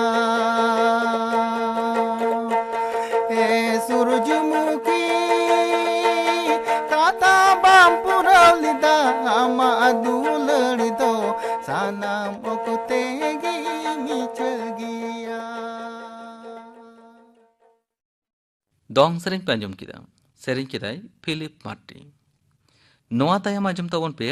ᱮ ᱥᱩᱨᱩᱡᱽᱢᱩᱠᱷᱤ, ᱠᱟᱛᱷᱟ ᱵᱟᱢ ᱯᱩᱨᱟᱹᱣ ᱞᱮᱫᱟ, ᱟᱢᱟᱜ ᱫᱚᱝ ᱥᱮᱨᱮᱧ ᱯᱮ ᱟᱸᱡᱚᱢ ᱠᱮᱫᱟ᱾ ᱥᱮᱨᱮᱧ ᱠᱮᱫᱟᱭ ᱯᱷᱤᱞᱤᱯ ᱢᱟᱨᱰᱤ᱾ ᱱᱚᱣᱟ ᱛᱟᱭᱚᱢ ᱟᱸᱡᱚᱢ ᱛᱟᱵᱚᱱ ᱯᱮ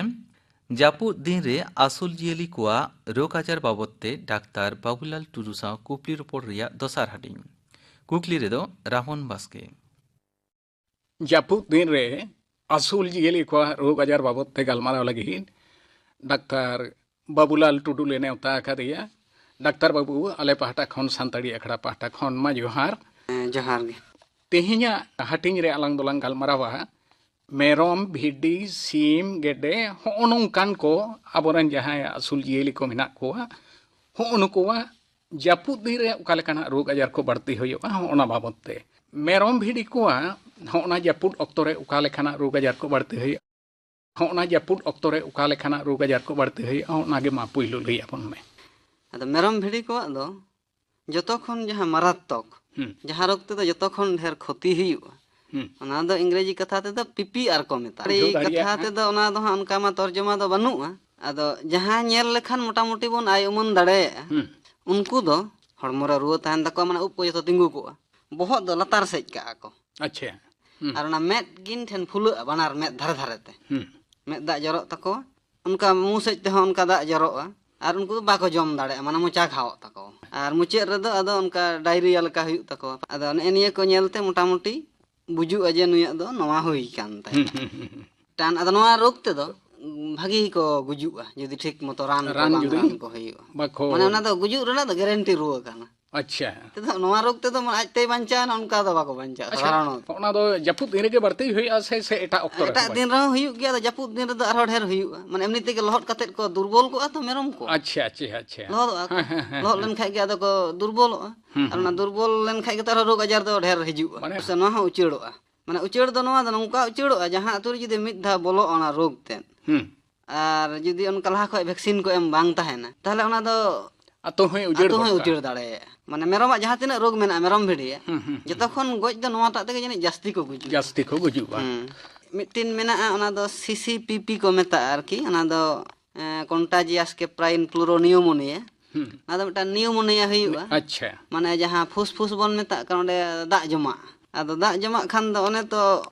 ᱡᱟᱹᱯᱩᱫ ᱫᱤᱱ ᱨᱮ ᱟᱹᱥᱩᱞ ᱡᱤᱭᱟᱹᱞᱤ ᱠᱚᱣᱟᱜ ᱨᱳᱜᱽ ᱟᱡᱟᱨ ᱵᱟᱵᱚᱫ ᱛᱮ ᱰᱟᱠᱛᱟᱨ ᱵᱟᱵᱩᱞᱟᱞ ᱴᱩᱰᱩ ᱥᱟᱶ ᱠᱩᱠᱞᱤ ᱨᱚᱯᱚᱲ ᱨᱮᱭᱟᱜ ᱫᱚᱥᱟᱨ ᱦᱟᱹᱴᱤᱧ᱾ ᱠᱩᱠᱞᱤ ᱨᱮᱫᱚ ᱨᱟᱦᱚᱱ ᱵᱟᱥᱠᱮ᱾ ᱡᱟᱹᱯᱩᱫ ᱫᱤᱱ ᱨᱮ ᱟᱹᱥᱩᱞ ᱡᱤᱭᱟᱹᱞᱤ ᱠᱚᱣᱟᱜ ᱨᱳᱜᱽ ᱟᱡᱟᱨ ᱵᱟᱵᱚᱫ ᱛᱮ ᱜᱟᱞᱢᱟᱨᱟᱣ ᱞᱟᱹᱜᱤᱫ ᱰᱟᱠᱛᱟᱨ ᱵᱟᱵᱩᱞᱟᱞ ᱴᱩᱰᱩ ᱞᱮ ᱱᱮᱣᱛᱟ ᱟᱠᱟᱫᱮᱭᱟ᱾ ᱰᱟᱠᱛᱟᱨ ᱵᱟᱵᱩ, ᱟᱞᱮ ᱯᱟᱦᱴᱟ ᱠᱷᱚᱱ, ᱥᱟᱱᱛᱟᱲᱤ ᱟᱠᱷᱲᱟ ᱯᱟᱦᱴᱟ ᱠᱷᱚᱱ ᱢᱟ ᱡᱚᱦᱟᱨ᱾ ᱦᱮᱸ, ᱡᱚᱦᱟᱨ ᱜᱮ᱾ ᱛᱮᱦᱮᱧᱟᱜ ᱦᱟᱹᱴᱤᱧ ᱨᱮ ᱟᱞᱟᱝ ᱫᱚᱞᱟᱝ ᱜᱟᱞᱢᱟᱨᱟᱣᱟ ᱢᱮᱨᱚᱢ, ᱵᱷᱤᱰᱤ, ᱥᱤᱢ, ᱜᱮᱰᱮ, ᱦᱚᱸᱜᱼᱚ ᱱᱚᱝᱠᱟᱱ ᱠᱚ ᱟᱵᱚᱨᱮᱱ ᱡᱟᱦᱟᱸᱭ ᱟᱹᱥᱩᱞ ᱡᱤᱭᱟᱹᱞᱤ ᱠᱚ ᱢᱮᱱᱟᱜ ᱠᱚᱣᱟ, ᱦᱚᱸᱜᱼᱚ ᱱᱩᱠᱩᱣᱟᱜ ᱡᱟᱹᱯᱩᱫ ᱫᱤᱱ ᱨᱮ ᱚᱠᱟ ᱞᱮᱠᱟᱱᱟᱜ ᱨᱳᱜᱽ ᱟᱡᱟᱨ ᱠᱚ ᱵᱟᱹᱲᱛᱤ ᱦᱩᱭᱩᱜᱼᱟ, ᱦᱚᱸᱜᱼᱚ ᱱᱟ ᱵᱟᱵᱚᱫ ᱛᱮ᱾ ᱢᱮᱨᱚᱢ, ᱵᱷᱤᱰᱤ ᱠᱚᱣᱟᱜ ᱦᱚᱸᱜᱼᱚ ᱱᱟ ᱡᱟᱹᱯᱩᱫ ᱚᱠᱛᱚ ᱨᱮ ᱚᱠᱟ ᱞᱮᱠᱟᱱᱟᱜ ᱨᱳᱜᱽ ᱟᱡᱟᱨ ᱠᱚ ᱵᱟᱹᱲᱛᱤ ᱦᱩᱭᱩᱜᱼᱟ, ᱦᱚᱸᱜᱼᱚ ᱱᱟ ᱡᱟᱹᱯᱩᱫ ᱚᱠᱛᱚ ᱨᱮ ᱚᱠᱟ ᱞᱮᱠᱟᱱᱟᱜ ᱨᱳᱜᱽ ᱟᱡᱟᱨ ᱠᱚ ᱵᱟᱹᱲᱛᱤ ᱦᱩᱭᱩᱜᱼᱟ, ᱚᱱᱟ ᱜᱮ ᱢᱟ ᱯᱩᱭᱞᱩ ᱞᱟᱹᱭ ᱟᱵᱚᱱ ᱢᱮ᱾ ᱟᱫᱚ ᱢᱮᱨᱚᱢ, ᱵᱷᱤᱰᱤ ᱠᱚᱣᱟᱜ ᱫᱚ ᱡᱚᱛᱚ ᱠᱷᱚᱱ ᱡᱟᱦᱟᱸ ᱢᱟᱨᱟᱛᱛᱚᱠ, ᱦᱩᱸ᱾ ᱡᱟᱦᱟᱸ ᱨᱳᱜᱽ ᱛᱮᱫᱚ ᱡᱚᱛᱚ ᱠᱷᱚᱱ ᱰᱷᱮᱨ ᱠᱷᱚᱛᱤ ᱦᱩᱭᱩᱜᱼᱟ, ᱦᱩᱸ᱾ ᱚᱱᱟ ᱫᱚ ᱤᱝᱨᱮᱡᱤ ᱠᱟᱛᱷᱟ ᱛᱮᱫᱚ ᱯᱤ ᱯᱤ ᱟᱨ ᱠᱚ ᱢᱮᱛᱟᱜᱼᱟ᱾ ᱵᱩᱡᱷᱟᱹᱣ ᱟᱹᱰᱤ ᱫᱟᱲᱮᱭᱟᱜ ᱠᱟᱛᱷᱟ ᱠᱟᱱᱟ᱾ ᱛᱮᱫᱚ ᱚᱱᱟ ᱫᱚ ᱦᱟᱸᱜ ᱚᱱᱠᱟ ᱢᱟ ᱛᱚᱨᱡᱚᱢᱟ ᱫᱚ ᱵᱟᱹᱱᱩᱜᱼᱟ᱾ ᱟᱫᱚ ᱡᱟᱦᱟᱸ ᱧᱮᱞ ᱞᱮᱠᱷᱟᱱ ᱢᱚᱴᱟᱢᱩᱴᱤ ᱵᱚᱱ ᱟᱭ ᱩᱢᱟᱹᱱ ᱫᱟᱲᱮᱭᱟᱜᱼᱟ, ᱦᱩᱸ᱾ ᱩᱱᱠᱩ ᱫᱚ ᱦᱚᱲᱢᱚ ᱨᱮ ᱨᱩᱣᱟᱹ ᱛᱟᱦᱮᱱ ᱛᱟᱠᱚᱣᱟ, ᱢᱟᱱᱮ ᱩᱵ ᱠᱚ ᱡᱚᱛᱚ ᱛᱤᱸᱜᱩ ᱠᱚᱜᱼᱟ, ᱵᱚᱦᱚᱜ ᱫᱚ ᱞᱟᱛᱟᱨ ᱥᱮᱫ ᱠᱟᱜᱼᱟ ᱠᱚ᱾ ᱟᱪᱪᱷᱟ᱾ ᱦᱩᱸ᱾ ᱟᱨ ᱚᱱᱟ ᱢᱮᱫ ᱠᱤᱱ ᱴᱷᱮᱱ ᱯᱷᱩᱞᱟᱹᱜᱼᱟ ᱵᱟᱱᱟᱨ ᱢᱮᱫ ᱫᱷᱟᱨᱮ ᱫᱷᱟᱨᱮ ᱛᱮ᱾ ᱦᱩᱸ᱾ ᱢᱮᱫ ᱫᱟᱜ ᱡᱚᱨᱚᱜ ᱛᱟᱠᱚᱣᱟ, ᱚᱱᱠᱟ ᱢᱩ ᱥᱮᱫ ᱛᱮᱦᱚᱸ ᱚᱱᱠᱟ ᱫᱟᱜ ᱡᱚᱨᱚᱜᱼᱟ, ᱟᱨ ᱩᱱᱠᱩ ᱫᱚ ᱵᱟᱠᱚ ᱡᱚᱢ ᱫᱟᱲᱮᱭᱟᱜᱼᱟ, ᱢᱟᱱᱮ ᱢᱚᱪᱟ ᱜᱷᱟᱣᱚᱜ ᱛᱟᱠᱚᱣᱟ᱾ ᱟᱨ ᱢᱩᱪᱟᱹᱫ ᱨᱮᱫᱚ ᱟᱫᱚ ᱚᱱᱠᱟ ᱰᱟᱭᱨᱤᱭᱟ ᱞᱮᱠᱟ ᱦᱩᱭᱩᱜ ᱛᱟᱠᱚᱣᱟ᱾ ᱟᱫᱚ ᱱᱮᱜᱼᱮ ᱱᱤᱭᱟᱹ ᱠᱚ ᱧᱮᱞᱛᱮ ᱢᱚᱴᱟᱢᱩᱴᱤ ᱵᱩᱡᱩᱜᱼᱟ ᱡᱮ ᱱᱩᱭᱟᱜ ᱫᱚ ᱱᱚᱣᱟ ᱦᱩᱭ ᱠᱟᱱ ᱛᱟᱭᱟ᱾ ᱦᱩᱸ, ᱦᱩᱸ, ᱦᱩᱸ, ᱦᱩᱸ᱾ ᱴᱟᱱ, ᱟᱫᱚ ᱱᱚᱣᱟ ᱨᱳᱜᱽ ᱛᱮᱫᱚ ᱵᱷᱟᱜᱤ ᱜᱮᱠᱚ ᱜᱩᱡᱩᱜᱼᱟ ᱡᱩᱫᱤ ᱴᱷᱤᱠ ᱢᱚᱛᱚ ᱨᱟᱱ ᱠᱚ ᱨᱟᱱ ᱵᱟᱝ ᱡᱩᱫᱤ ᱨᱟᱱ ᱠᱚ ᱦᱩᱭᱩᱜᱼᱟ᱾ ᱵᱟᱠᱚ ᱢᱟᱱᱮ ᱚᱱᱟ ᱫᱚ ᱜᱩᱡᱩᱜ ᱨᱮᱱᱟᱜ ᱫᱚ ᱜᱮᱨᱮᱱᱴᱤ ᱨᱩᱣᱟᱹ ᱠᱟᱱᱟ᱾ ᱟᱪᱪᱷᱟ᱾ ᱛᱮᱫᱚ ᱱᱚᱣᱟ ᱨᱳᱜᱽ ᱛᱮᱫᱚ ᱢᱟ ᱟᱡᱛᱮᱭ ᱵᱟᱧᱪᱟᱣ ᱮᱱᱟ, ᱚᱱᱠᱟ ᱫᱚ ᱵᱟᱠᱚ ᱵᱟᱧᱪᱟᱜᱼᱟ ᱟᱪᱪᱷᱟ, ᱥᱟᱫᱷᱟᱨᱚᱱᱚᱛᱚ᱾ ᱚᱱᱟ ᱫᱚ ᱡᱟᱹᱯᱩᱫ ᱫᱤᱱ ᱨᱮᱜᱮ ᱵᱟᱹᱲᱛᱤ ᱦᱩᱭᱩᱜᱼᱟ ᱥᱮ, ᱥᱮ ᱮᱴᱟᱜ ᱚᱠᱛᱚ ᱨᱮᱦᱚᱸ ᱮᱴᱟᱜ ᱵᱟᱹᱲᱛᱤ? ᱫᱤᱱ ᱨᱮᱦᱚᱸ ᱦᱩᱭᱩᱜ ᱜᱮᱭᱟ, ᱟᱫᱚ ᱡᱟᱹᱯᱩᱫ ᱫᱤᱱ ᱨᱮᱫᱚ ᱟᱨᱦᱚᱸ ᱰᱷᱮᱨ ᱦᱩᱭᱩᱜᱼᱟ᱾ ᱢᱟᱱᱮ ᱮᱢᱱᱤ ᱛᱮᱜᱮ ᱞᱚᱦᱚᱫ ᱠᱟᱛᱮᱫ ᱠᱚ ᱫᱩᱨᱵᱚᱞ ᱠᱚᱜᱼᱟ ᱛᱚ ᱢᱮᱨᱚᱢ ᱠᱚ᱾ ᱟᱪᱪᱷᱟ, ᱟᱪᱪᱷᱟ, ᱟᱪᱪᱷᱟ᱾ ᱞᱚᱦᱚᱫᱚᱜᱼᱟ ᱠᱚ᱾ ᱦᱮᱸ, ᱦᱮᱸ, ᱦᱮᱸ, ᱞᱚᱦᱚᱫ ᱦᱮᱸ᱾ ᱞᱮᱱᱠᱷᱟᱡ ᱜᱮ ᱟᱫᱚ ᱠᱚ ᱫᱩᱨᱵᱚᱞᱚᱜᱼᱟ᱾ ᱦᱩᱸ, ᱟᱨ ᱦᱩᱸ᱾ ᱚᱱᱟ ᱫᱩᱨᱵᱚᱞ ᱞᱮᱱᱠᱷᱟᱡ ᱜᱮ ᱛᱚ ᱟᱨᱦᱚᱸ ᱨᱳᱜᱽ ᱟᱡᱟᱨ ᱫᱚ ᱰᱷᱮᱨ ᱦᱤᱡᱩᱜᱼᱟ᱾ ᱢᱟᱱᱮ ᱥᱮ ᱱᱚᱣᱟ ᱦᱚᱸ ᱩᱪᱟᱹᱲᱚᱜᱼᱟ᱾ ᱢᱟᱱᱮ ᱩᱪᱟᱹᱲ ᱫᱚ ᱱᱚᱣᱟ ᱫᱚ ᱱᱚᱝᱠᱟ ᱩᱪᱟᱹᱲᱚᱜᱼᱟ, ᱡᱟᱦᱟᱸ ᱟᱹᱛᱩ ᱨᱮ ᱡᱩᱫᱤ ᱢᱤᱫ ᱫᱷᱟᱣ ᱵᱚᱞᱚᱜᱼᱟ ᱚᱱᱟ ᱨᱳᱜᱽ ᱛᱮᱫ, ᱦᱩᱸ᱾ ᱟᱨ ᱡᱩᱫᱤ ᱚᱱᱠᱟ ᱞᱟᱦᱟ ᱠᱷᱚᱡ ᱵᱷᱮᱠᱥᱤᱱ ᱠᱚ ᱮᱢ ᱵᱟᱝ ᱛᱟᱦᱮᱱᱟ, ᱛᱟᱦᱞᱮ ᱚᱱᱟ ᱫᱚ ᱟᱛᱳ ᱦᱚᱸᱭ ᱩᱡᱟᱹᱲ ᱟᱛᱳ ᱜᱚᱫ ᱦᱚᱸᱭ ᱠᱟᱜᱼᱟ᱾ ᱩᱡᱟᱹᱲ ᱫᱟᱲᱮᱭᱟᱜᱼᱟ᱾ ᱢᱟᱱᱮ ᱢᱮᱨᱚᱢᱟᱜ ᱡᱟᱦᱟᱸ ᱛᱤᱱᱟᱹᱜ ᱨᱳᱜᱽ ᱢᱮᱱᱟᱜᱼᱟ, ᱢᱮᱨᱚᱢ ᱵᱷᱤᱰᱤᱭᱟᱜ, ᱦᱩᱸ, ᱦᱩᱸ, ᱦᱩᱸ᱾ ᱡᱚᱛᱚ ᱠᱷᱚᱱ ᱜᱚᱡ ᱫᱚ ᱱᱚᱣᱟᱴᱟᱜ ᱛᱮᱜᱮ ᱡᱟᱹᱱᱤᱡ ᱡᱟᱹᱥᱛᱤ ᱠᱚ ᱜᱩᱡᱩᱜᱼᱟ᱾ ᱡᱟᱹᱥᱛᱤ ᱠᱚ ᱜᱩᱡᱩᱜᱼᱟ᱾ ᱦᱩᱸ᱾ ᱢᱤᱫᱴᱤᱱ ᱢᱮᱱᱟᱜᱼᱟ, ᱚᱱᱟ ᱫᱚ ᱥᱤ ᱥᱤ ᱯᱤ ᱯᱤ ᱠᱚ ᱢᱮᱛᱟᱜᱼᱟ ᱟᱨᱠᱤ, ᱚᱱᱟ ᱫᱚ, ᱮᱸ, contagious caprine pleuropneumonia᱾ ᱦᱩᱸ᱾ ᱚᱱᱟ ᱫᱚ ᱢᱤᱫᱴᱟᱝ pneumonia ᱦᱩᱭᱩᱜᱼᱟ᱾ ᱟᱪᱪᱷᱟ᱾ ᱢᱟᱱᱮ ᱡᱟᱦᱟᱸ ᱯᱷᱩᱥᱯᱷᱩᱥ ᱵᱚᱱ ᱢᱮᱛᱟᱜ ᱠᱟᱱᱟ, ᱚᱸᱰᱮ ᱫᱟᱜ ᱡᱚᱢᱟᱜᱼᱟ᱾ ᱟᱫᱚ ᱫᱟᱜ ᱡᱚᱢᱟᱜ ᱠᱷᱟᱱ ᱫᱚ ᱚᱱᱮ ᱛᱚ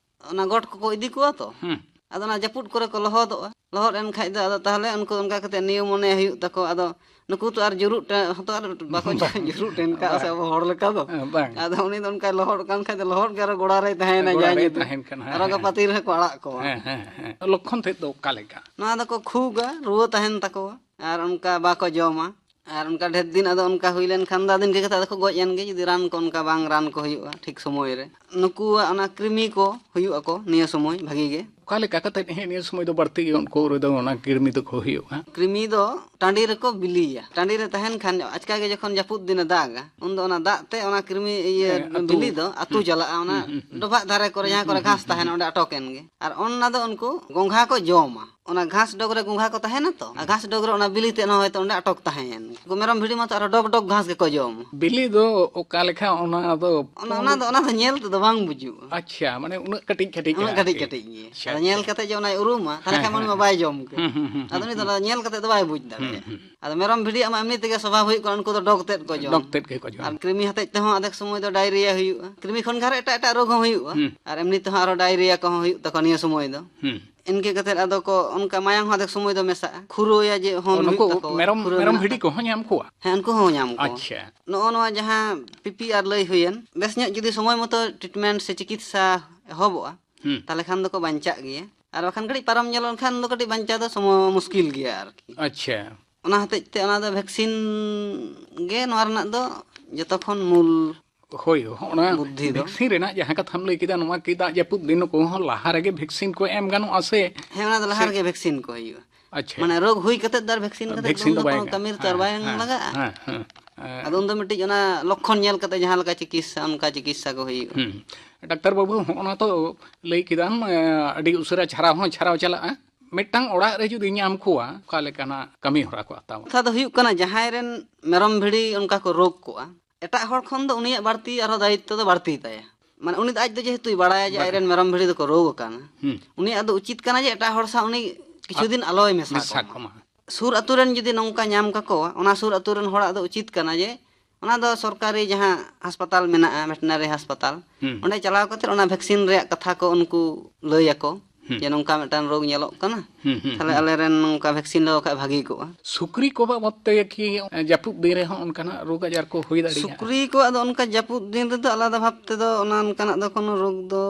ᱚᱱᱟ ᱜᱚᱴ ᱠᱚᱠᱚ ᱤᱫᱤ ᱠᱚᱣᱟ ᱛᱚ᱾ ᱦᱩᱸ᱾ ᱟᱫᱚ ᱚᱱᱟ ᱡᱟᱹᱯᱩᱫ ᱠᱚᱨᱮ ᱠᱚ ᱞᱚᱦᱚᱫᱚᱜᱼᱟ᱾ ᱞᱚᱦᱚᱫ ᱮᱱ ᱠᱷᱟᱡ ᱫᱚ ᱟᱫᱚ ᱛᱟᱦᱚᱞᱮ ᱩᱱᱠᱩ ᱚᱱᱠᱟ ᱠᱟᱛᱮ ᱱᱤᱭᱟᱹ ᱢᱚᱱᱮ ᱦᱩᱭᱩᱜ ᱛᱟᱠᱚ᱾ ᱟᱫᱚ ᱱᱩᱠᱩ ᱛᱚ ᱟᱨ ᱡᱩᱨᱩᱜ ᱴᱮ-, ᱦᱚᱸᱛᱚ ᱟᱨ ᱵᱟᱠᱚ ᱡᱩᱨᱩᱜ ᱴᱮᱱ ᱠᱟᱜᱼᱟ ᱥᱮ ᱵᱟᱝ᱾ ᱟᱵᱚ ᱦᱚᱲ ᱞᱮᱠᱟ ᱫᱚ᱾ ᱦᱮᱸ, ᱵᱟᱝ᱾ ᱟᱫᱚ ᱩᱱᱤ ᱫᱚ ᱚᱱᱠᱟᱭ ᱞᱚᱦᱚᱫ ᱠᱟᱱ ᱠᱷᱟᱡ ᱫᱚ ᱞᱚᱦᱚᱫ ᱜᱮ ᱟᱨᱚ ᱜᱚᱲᱟ ᱨᱮᱭ ᱛᱟᱦᱮᱱᱟ ᱜᱚᱲᱟ ᱡᱟ ᱨᱮᱭ ᱧᱤᱫᱟᱹ᱾ ᱛᱟᱦᱮᱱ ᱠᱟᱱᱟ, ᱟᱨᱚ ᱦᱮᱸ, ᱜᱟᱯᱟ ᱦᱮᱸ᱾ ᱛᱤ ᱨᱮᱦᱚᱸ ᱠᱚ ᱟᱲᱟᱜ ᱠᱚᱣᱟ᱾ ᱦᱮᱸ, ᱦᱮᱸ, ᱦᱮᱸ᱾ ᱞᱚᱠᱠᱷᱚᱱ ᱛᱮᱫ ᱫᱚ ᱚᱠᱟ ᱞᱮᱠᱟ? ᱱᱚᱣᱟ ᱫᱚᱠᱚ ᱠᱷᱩᱜᱟ, ᱨᱩᱣᱟᱹ ᱛᱟᱦᱮᱱ ᱛᱟᱠᱚᱣᱟ, ᱟᱨ ᱚᱱᱠᱟ ᱵᱟᱠᱚ ᱡᱚᱢᱟ᱾ ᱟᱨ ᱚᱱᱠᱟ ᱰᱷᱮᱨ ᱫᱤᱱ ᱟᱫᱚ ᱚᱱᱠᱟ ᱦᱩᱭ ᱞᱮᱱᱠᱷᱟᱱ ᱫᱚ ᱟᱫᱚ ᱤᱱᱠᱟᱹ ᱠᱟᱛᱮ ᱟᱫᱚ ᱠᱚ ᱜᱚᱡ ᱮᱱ ᱜᱮ, ᱡᱩᱫᱤ ᱨᱟᱱ ᱠᱚ ᱚᱱᱠᱟ ᱵᱟᱝ ᱨᱟᱱ ᱠᱚ ᱦᱩᱭᱩᱜᱼᱟ ᱴᱷᱤᱠ ᱥᱚᱢᱚᱭ ᱨᱮ᱾ ᱱᱩᱠᱩᱣᱟᱜ ᱚᱱᱟ ᱠᱨᱤᱢᱤ ᱠᱚ ᱦᱩᱭᱩᱜ ᱟᱠᱚ ᱱᱤᱭᱟᱹ ᱥᱚᱢᱚᱭ ᱵᱷᱟᱜᱤ ᱜᱮ᱾ ᱚᱠᱟ ᱞᱮᱠᱟ ᱠᱟᱛᱮ ᱦᱮᱸ ᱱᱤᱭᱟᱹ ᱥᱚᱢᱚᱭ ᱫᱚ ᱵᱟᱹᱲᱛᱤ ᱜᱮ ᱩᱱᱠᱩ ᱨᱮᱫᱚ ᱚᱱᱟ ᱠᱨᱤᱢᱤ ᱫᱚᱠᱚ ᱦᱩᱭᱩᱜᱼᱟ? ᱠᱨᱤᱢᱤ ᱫᱚ ᱴᱟᱺᱰᱤ ᱨᱮᱠᱚ ᱵᱤᱞᱤᱭᱟ᱾ ᱴᱟᱺᱰᱤ ᱨᱮ ᱛᱟᱦᱮᱱ ᱠᱷᱟᱱ ᱟᱪᱠᱟ ᱜᱮ ᱡᱚᱠᱷᱚᱱ ᱡᱟᱹᱯᱩᱫ ᱫᱤᱱᱮ ᱫᱟᱜᱟ, ᱩᱱᱫᱚ ᱚᱱᱟ ᱫᱟᱜ ᱛᱮ ᱚᱱᱟ ᱠᱨᱤᱢᱤ ᱤᱭᱟᱹ ᱦᱮᱸ, ᱟᱹᱛᱩ᱾ ᱵᱤᱞᱤ ᱫᱚ ᱟᱹᱛᱩ ᱦᱩᱸ᱾ ᱪᱟᱞᱟᱜᱼᱟ, ᱚᱱᱟ ᱦᱩᱸ, ᱦᱩᱸ, ᱦᱩᱸ᱾ ᱰᱚᱵᱷᱟᱜ ᱫᱷᱟᱨᱮ ᱠᱚᱨᱮ ᱦᱩᱸ, ᱡᱟᱦᱟᱸ ᱠᱚᱨᱮ ᱦᱩᱸ, ᱜᱷᱟᱥ ᱦᱩᱸ, ᱛᱟᱦᱮᱱᱟ ᱦᱩᱸ᱾ ᱚᱸᱰᱮ ᱟᱴᱚᱠ ᱮᱱ ᱜᱮ᱾ ᱟᱨ ᱚᱱᱟ ᱫᱚ ᱩᱱᱠᱩ ᱜᱚᱝᱜᱷᱟ ᱠᱚ ᱡᱚᱢᱟ᱾ ᱚᱱᱟ ᱜᱷᱟᱥ ᱰᱚᱜᱽ ᱨᱮ ᱜᱚᱝᱜᱷᱟ ᱠᱚ ᱛᱟᱦᱮᱱᱟ ᱛᱚ, ᱟᱨ ᱦᱩᱸ᱾ ᱜᱷᱟᱥ ᱰᱚᱜᱽ ᱨᱮ ᱚᱱᱟ ᱵᱤᱞᱤ ᱛᱮᱫ ᱦᱚᱸ ᱦᱚᱭᱛᱳ ᱚᱸᱰᱮ ᱟᱴᱚᱠ ᱛᱟᱦᱮᱸᱭᱮᱱ ᱜᱮ᱾ ᱩᱱᱠᱩ ᱢᱮᱨᱚᱢ ᱵᱷᱤᱰᱤ ᱢᱟᱛᱚ ᱟᱨᱚ ᱰᱚᱜᱽ ᱰᱚᱜᱽ ᱜᱷᱟᱥ ᱜᱮᱠᱚ ᱡᱚᱢᱟ᱾ ᱵᱤᱞᱤ ᱫᱚ ᱚᱠᱟ ᱞᱮᱠᱟ ᱚᱱᱟ ᱫᱚ? ᱚᱱᱟ, ᱚᱱᱟ ᱫᱚ, ᱚᱱᱟ ᱫᱚ ᱧᱮᱞ ᱛᱮᱫᱚ ᱵᱟᱝ ᱵᱩᱡᱩᱜᱼᱟ᱾ ᱟᱪᱪᱷᱟ, ᱢᱟᱱᱮ ᱩᱱᱟᱹᱜ ᱠᱟᱹᱴᱤᱡ ᱠᱟᱹᱴᱤᱡ ᱩᱱᱟᱹᱜ ᱜᱮ ᱠᱟᱹᱴᱤᱡ ᱟᱨᱠᱤ᱾ ᱠᱟᱹᱴᱤᱡ ᱜᱮ᱾ ᱟᱪᱪᱷᱟ, ᱟᱫᱚ ᱧᱮᱞ ᱟᱪᱪᱷᱟ᱾ ᱠᱟᱛᱮ ᱡᱮ ᱚᱱᱟᱭ ᱩᱨᱩᱢᱟ, ᱛᱟᱦᱞᱮ ᱦᱮᱸ, ᱠᱷᱟᱱ ᱩᱱᱤ ᱦᱮᱸ᱾ ᱢᱟ ᱵᱟᱭ ᱡᱚᱢ ᱠᱮ᱾ ᱦᱩᱸ, ᱦᱩᱸ, ᱦᱩᱸ, ᱟᱫᱚ ᱦᱩᱸ, ᱩᱱᱤ ᱫᱚ ᱦᱩᱸ᱾ ᱧᱮᱞ ᱠᱟᱛᱮ ᱫᱚ ᱵᱟᱭ ᱵᱩᱡᱽ ᱦᱩᱸ, ᱫᱟᱲᱮᱭᱟᱜᱼᱟ᱾ ᱦᱩᱸ᱾ ᱟᱫᱚ ᱢᱮᱨᱚᱢ ᱵᱷᱤᱰᱤᱭᱟᱜ ᱢᱟ ᱮᱢᱱᱤ ᱛᱮᱜᱮ ᱥᱚᱵᱷᱟᱵ ᱦᱩᱭᱩᱜ ᱠᱟᱱᱟ, ᱩᱱᱠᱩ ᱫᱚ ᱰᱚᱜᱽ ᱛᱮᱫ ᱠᱚ ᱡᱚᱢ᱾ ᱰᱚᱜᱽ ᱛᱮᱫ ᱜᱮᱠᱚ ᱡᱚᱢ᱾ ᱟᱨ ᱠᱨᱤᱢᱤ ᱦᱚᱛᱮᱡ ᱛᱮᱦᱚᱸ ᱟᱫᱷᱮᱠ ᱥᱚᱢᱚᱭ ᱫᱚ ᱰᱟᱭᱨᱤᱭᱟ ᱦᱩᱭᱩᱜᱼᱟ᱾ ᱠᱨᱤᱢᱤ ᱠᱷᱚᱱ ᱜᱮ ᱟᱨᱚ ᱮᱴᱟᱜ ᱮᱴᱟᱜ ᱨᱳᱜᱽ ᱦᱚᱸ ᱦᱩᱭᱩᱜᱼᱟ᱾ ᱦᱩᱸ᱾ ᱟᱨ ᱮᱢᱱᱤ ᱛᱮᱦᱚᱸ ᱟᱨᱚ ᱰᱟᱭᱨᱤᱭᱟ ᱠᱚᱦᱚᱸ ᱦᱩᱭᱩᱜ ᱛᱟᱠᱚᱣᱟ ᱱᱤᱭᱟᱹ ᱥᱚᱢᱚᱭ ᱫᱚ᱾ ᱦᱩᱸ᱾ ᱤᱱᱠᱟᱹ ᱠᱟᱛᱮᱫ ᱟᱫᱚ ᱠᱚ ᱚᱱᱠᱟ ᱢᱟᱭᱟᱢ ᱦᱚᱸ ᱟᱫᱷᱮᱠ ᱥᱚᱢᱚᱭ ᱫᱚ ᱢᱮᱥᱟᱜᱼᱟ᱾ ᱠᱷᱩᱨᱟᱹᱭᱟ ᱡᱮ ᱦᱚᱸ ᱚ, ᱱᱩᱠᱩ ᱦᱩᱭᱩᱜ ᱛᱟᱠᱚᱣᱟ, ᱢᱮᱨᱚᱢ, ᱠᱷᱩᱨᱟᱹ ᱢᱮᱨᱚᱢ ᱢᱮᱱᱟᱜ ᱵᱷᱤᱰᱤ ᱛᱟᱠᱚᱣᱟ᱾ ᱠᱚᱦᱚᱸ ᱧᱟᱢ ᱠᱚᱣᱟ? ᱦᱮᱸ, ᱩᱱᱠᱩ ᱦᱚᱸ ᱧᱟᱢ ᱠᱚᱣᱟ᱾ ᱟᱪᱪᱷᱟ᱾ ᱱᱚᱜᱼᱚ ᱱᱚᱣᱟ ᱡᱟᱦᱟᱸ ᱯᱤ ᱯᱤ ᱟᱨ ᱞᱟᱹᱭ ᱦᱩᱭᱮᱱ, ᱵᱮᱥ ᱧᱚᱜ ᱡᱩᱫᱤ ᱥᱚᱢᱚᱭ ᱢᱚᱛᱚ ᱴᱨᱤᱴᱢᱮᱱᱴ ᱥᱮ ᱪᱤᱠᱤᱛᱥᱟ ᱮᱦᱚᱵᱚᱜᱼᱟ, ᱦᱩᱸ᱾ ᱛᱟᱦᱞᱮ ᱠᱷᱟᱱ ᱫᱚᱠᱚ ᱵᱟᱧᱪᱟᱜ ᱜᱮᱭᱟ᱾ ᱟᱨ ᱵᱟᱠᱷᱟᱱ ᱠᱟᱹᱴᱤᱡ ᱯᱟᱨᱚᱢ ᱧᱚᱜ ᱞᱮᱱᱠᱷᱟᱱ ᱫᱚ ᱠᱟᱹᱴᱤᱡ ᱵᱟᱧᱪᱟᱣ ᱫᱚ ᱥᱚᱢᱚᱭ ᱢᱩᱥᱠᱤᱞ ᱜᱮᱭᱟ ᱟᱨᱠᱤ᱾ ᱟᱪᱪᱷᱟ᱾ ᱚᱱᱟ ᱦᱚᱛᱮᱡ ᱛᱮ ᱚᱱᱟ ᱫᱚ ᱵᱷᱮᱠᱥᱤᱱ ᱜᱮ ᱱᱚᱣᱟ ᱨᱮᱱᱟᱜ ᱫᱚ ᱡᱚᱛᱚ ᱠᱷᱚᱱ ᱢᱩᱞ ᱦᱳᱭ, ᱚᱱᱟ ᱵᱩᱫᱽᱫᱷᱤ ᱫᱚ᱾ ᱵᱷᱮᱠᱥᱤᱱ ᱨᱮᱱᱟᱜ ᱡᱟᱦᱟᱸ ᱠᱟᱛᱷᱟᱢ ᱞᱟᱹᱭ ᱠᱮᱫᱟ, ᱱᱚᱣᱟ ᱠᱤ ᱫᱟᱜ ᱡᱟᱹᱯᱩᱫ ᱫᱤᱱ ᱠᱚᱦᱚᱸ ᱞᱟᱦᱟ ᱨᱮᱜᱮ ᱵᱷᱮᱠᱥᱤᱱ ᱠᱚ ᱮᱢ ᱜᱟᱱᱚᱜᱼᱟ ᱥᱮ? ᱦᱮᱸ, ᱚᱱᱟ ᱫᱚ ᱞᱟᱦᱟ ᱥᱮ ᱨᱮᱜᱮ ᱵᱷᱮᱠᱥᱤᱱ ᱠᱚ ᱦᱩᱭᱩᱜᱼᱟ᱾ ᱟᱪᱪᱷᱟ᱾ ᱢᱟᱱᱮ ᱨᱳᱜᱽ ᱦᱩᱭ ᱠᱟᱛᱮᱫ ᱫᱚ ᱟᱨ ᱵᱷᱮᱠᱥᱤᱱ ᱠᱟᱛᱮᱫ ᱫᱚ ᱵᱷᱮᱠᱥᱤᱱ ᱩᱱ ᱫᱚ ᱫᱚ ᱵᱟᱭ ᱠᱳᱱᱳ ᱜᱟᱱᱚᱜᱼᱟ᱾ ᱠᱟᱹᱢᱤ ᱨᱮ ᱛᱚ ᱟᱨ ᱦᱮᱸ, ᱵᱟᱭ ᱮᱢ ᱦᱮᱸ, ᱞᱟᱜᱟᱜᱼᱟ᱾ ᱦᱮᱸ, ᱦᱮᱸ, ᱦᱮᱸ᱾ ᱟᱫᱚ ᱩᱱ ᱫᱚ ᱢᱤᱫᱴᱤᱡ ᱚᱱᱟ ᱞᱚᱠᱠᱷᱚᱱ ᱧᱮᱞ ᱠᱟᱛᱮ ᱡᱟᱦᱟᱸ ᱞᱮᱠᱟ ᱪᱤᱠᱤᱛᱥᱟ, ᱚᱱᱠᱟ ᱪᱤᱠᱤᱛᱥᱟ ᱠᱚ ᱦᱩᱭᱩᱜᱼᱟ᱾ ᱦᱩᱸ᱾ ᱰᱟᱠᱛᱟᱨ ᱵᱟᱹᱵᱩ, ᱦᱚᱸᱜᱼᱚ ᱱᱟ ᱛᱚ ᱞᱟᱹᱭ ᱠᱮᱫᱟᱢ, ᱮ, ᱟᱹᱰᱤ ᱩᱥᱟᱹᱨᱟ ᱪᱷᱟᱨᱟᱣ ᱦᱚᱸ ᱪᱷᱟᱨᱟᱣ ᱪᱟᱞᱟᱜᱼᱟ᱾ ᱢᱤᱫᱴᱟᱝ ᱚᱲᱟᱜ ᱨᱮ ᱡᱩᱫᱤ ᱧᱟᱢ ᱠᱚᱣᱟ, ᱚᱠᱟ ᱞᱮᱠᱟᱱᱟᱜ ᱠᱟᱹᱢᱤ ᱦᱚᱨᱟ ᱠᱚ ᱦᱟᱛᱟᱣᱟ? ᱠᱟᱛᱷᱟ ᱫᱚ ᱦᱩᱭᱩᱜ ᱠᱟᱱᱟ, ᱡᱟᱦᱟᱸᱭ ᱨᱮᱱ ᱢᱮᱨᱚᱢ ᱵᱷᱤᱲᱤ ᱚᱱᱠᱟ ᱠᱚ ᱨᱳᱜᱽ ᱠᱚᱜᱼᱟ, ᱮᱴᱟᱜ ᱦᱚᱲ ᱠᱷᱚᱱ ᱫᱚ ᱩᱱᱤᱭᱟᱜ ᱵᱟᱹᱲᱛᱤ ᱟᱨᱦᱚᱸ ᱫᱟᱭᱤᱛᱛᱚ ᱫᱚ ᱵᱟᱹᱲᱛᱤ ᱛᱟᱭᱟ᱾ ᱢᱟᱱᱮ, ᱩᱱᱤ ᱫᱚ ᱟᱡ ᱫᱚ ᱡᱮᱦᱮᱛᱩᱭ ᱵᱟᱲᱟᱭᱟ ᱡᱮ ᱵᱟᱲᱟᱭ᱾ ᱟᱡᱨᱮᱱ ᱢᱮᱨᱚᱢ ᱵᱷᱤᱲᱤ ᱫᱚᱠᱚ ᱨᱳᱜᱽ ᱟᱠᱟᱱᱟ, ᱦᱩᱸ᱾ ᱩᱱᱤᱭᱟᱜ ᱫᱚ ᱩᱪᱤᱛ ᱠᱟᱱᱟ ᱡᱮ ᱮᱴᱟᱜ ᱦᱚᱲ ᱥᱟᱶ ᱩᱱᱤ ᱠᱤᱪᱷᱩ ᱟ-, ᱫᱤᱱ ᱟᱞᱚᱭ ᱢᱮᱥᱟ ᱢᱮᱥᱟ ᱠᱚᱜ ᱢᱟ᱾ ᱠᱚᱜ ᱢᱟ᱾ ᱥᱩᱨ ᱟᱹᱛᱩ ᱨᱮᱱ ᱡᱩᱫᱤ ᱱᱚᱝᱠᱟ ᱧᱟᱢ ᱠᱟᱠᱚᱣᱟ, ᱚᱱᱟ ᱥᱩᱨ ᱟᱹᱛᱩ ᱨᱮᱱ ᱦᱚᱲᱟᱜ ᱫᱚ ᱩᱪᱤᱛ ᱠᱟᱱᱟ ᱡᱮ ᱚᱱᱟ ᱫᱚ ᱥᱚᱨᱠᱟᱨᱤ ᱡᱟᱦᱟᱸ ᱦᱟᱥᱯᱟᱛᱟᱞ ᱢᱮᱱᱟᱜᱼᱟ, ᱵᱷᱮᱴᱮᱱᱟᱨᱤ ᱦᱟᱥᱯᱟᱛᱟᱞ, ᱦᱩᱸ᱾ ᱚᱸᱰᱮ ᱪᱟᱞᱟᱣ ᱠᱟᱛᱮ ᱚᱱᱟ ᱵᱷᱮᱠᱥᱤᱱ ᱨᱮᱭᱟᱜ ᱠᱟᱛᱷᱟ ᱠᱚ ᱩᱱᱠᱩ ᱞᱟᱹᱭ ᱟᱠᱚ, ᱦᱩᱸ᱾ ᱡᱮ ᱱᱚᱝᱠᱟ ᱢᱤᱫᱴᱟᱝ ᱨᱳᱜᱽ ᱧᱮᱞᱚᱜ ᱠᱟᱱᱟ, ᱦᱩᱸ, ᱦᱩᱸ, ᱛᱟᱦᱞᱮ ᱦᱩᱸ᱾ ᱟᱞᱮᱨᱮᱱ ᱱᱚᱝᱠᱟ ᱵᱷᱮᱠᱥᱤᱱ ᱞᱟᱜᱟᱣ ᱠᱷᱟᱡ ᱵᱷᱟᱜᱤ ᱠᱚᱜᱼᱟ᱾ ᱥᱩᱠᱨᱤ ᱠᱚ ᱵᱟᱵᱚᱫ ᱛᱮ ᱠᱤ ᱡᱟᱹᱯᱩᱫ ᱫᱤᱱ ᱨᱮᱦᱚᱸ ᱚᱱᱠᱟᱱᱟᱜ ᱨᱳᱜᱽ ᱟᱡᱟᱨ ᱠᱚ ᱦᱩᱭ ᱫᱟᱲᱮᱭᱟᱜᱼᱟ? ᱥᱩᱠᱨᱤ ᱠᱚᱣᱟᱜ ᱫᱚ ᱚᱱᱠᱟ ᱡᱟᱹᱯᱩᱫ ᱫᱤᱱ ᱨᱮᱫᱚ ᱟᱞᱟᱫᱟ ᱵᱷᱟᱵ ᱛᱮᱫᱚ ᱚᱱᱟ ᱚᱱᱠᱟᱱᱟᱜ ᱫᱚ ᱠᱳᱱᱳ ᱨᱳᱜᱽ ᱫᱚ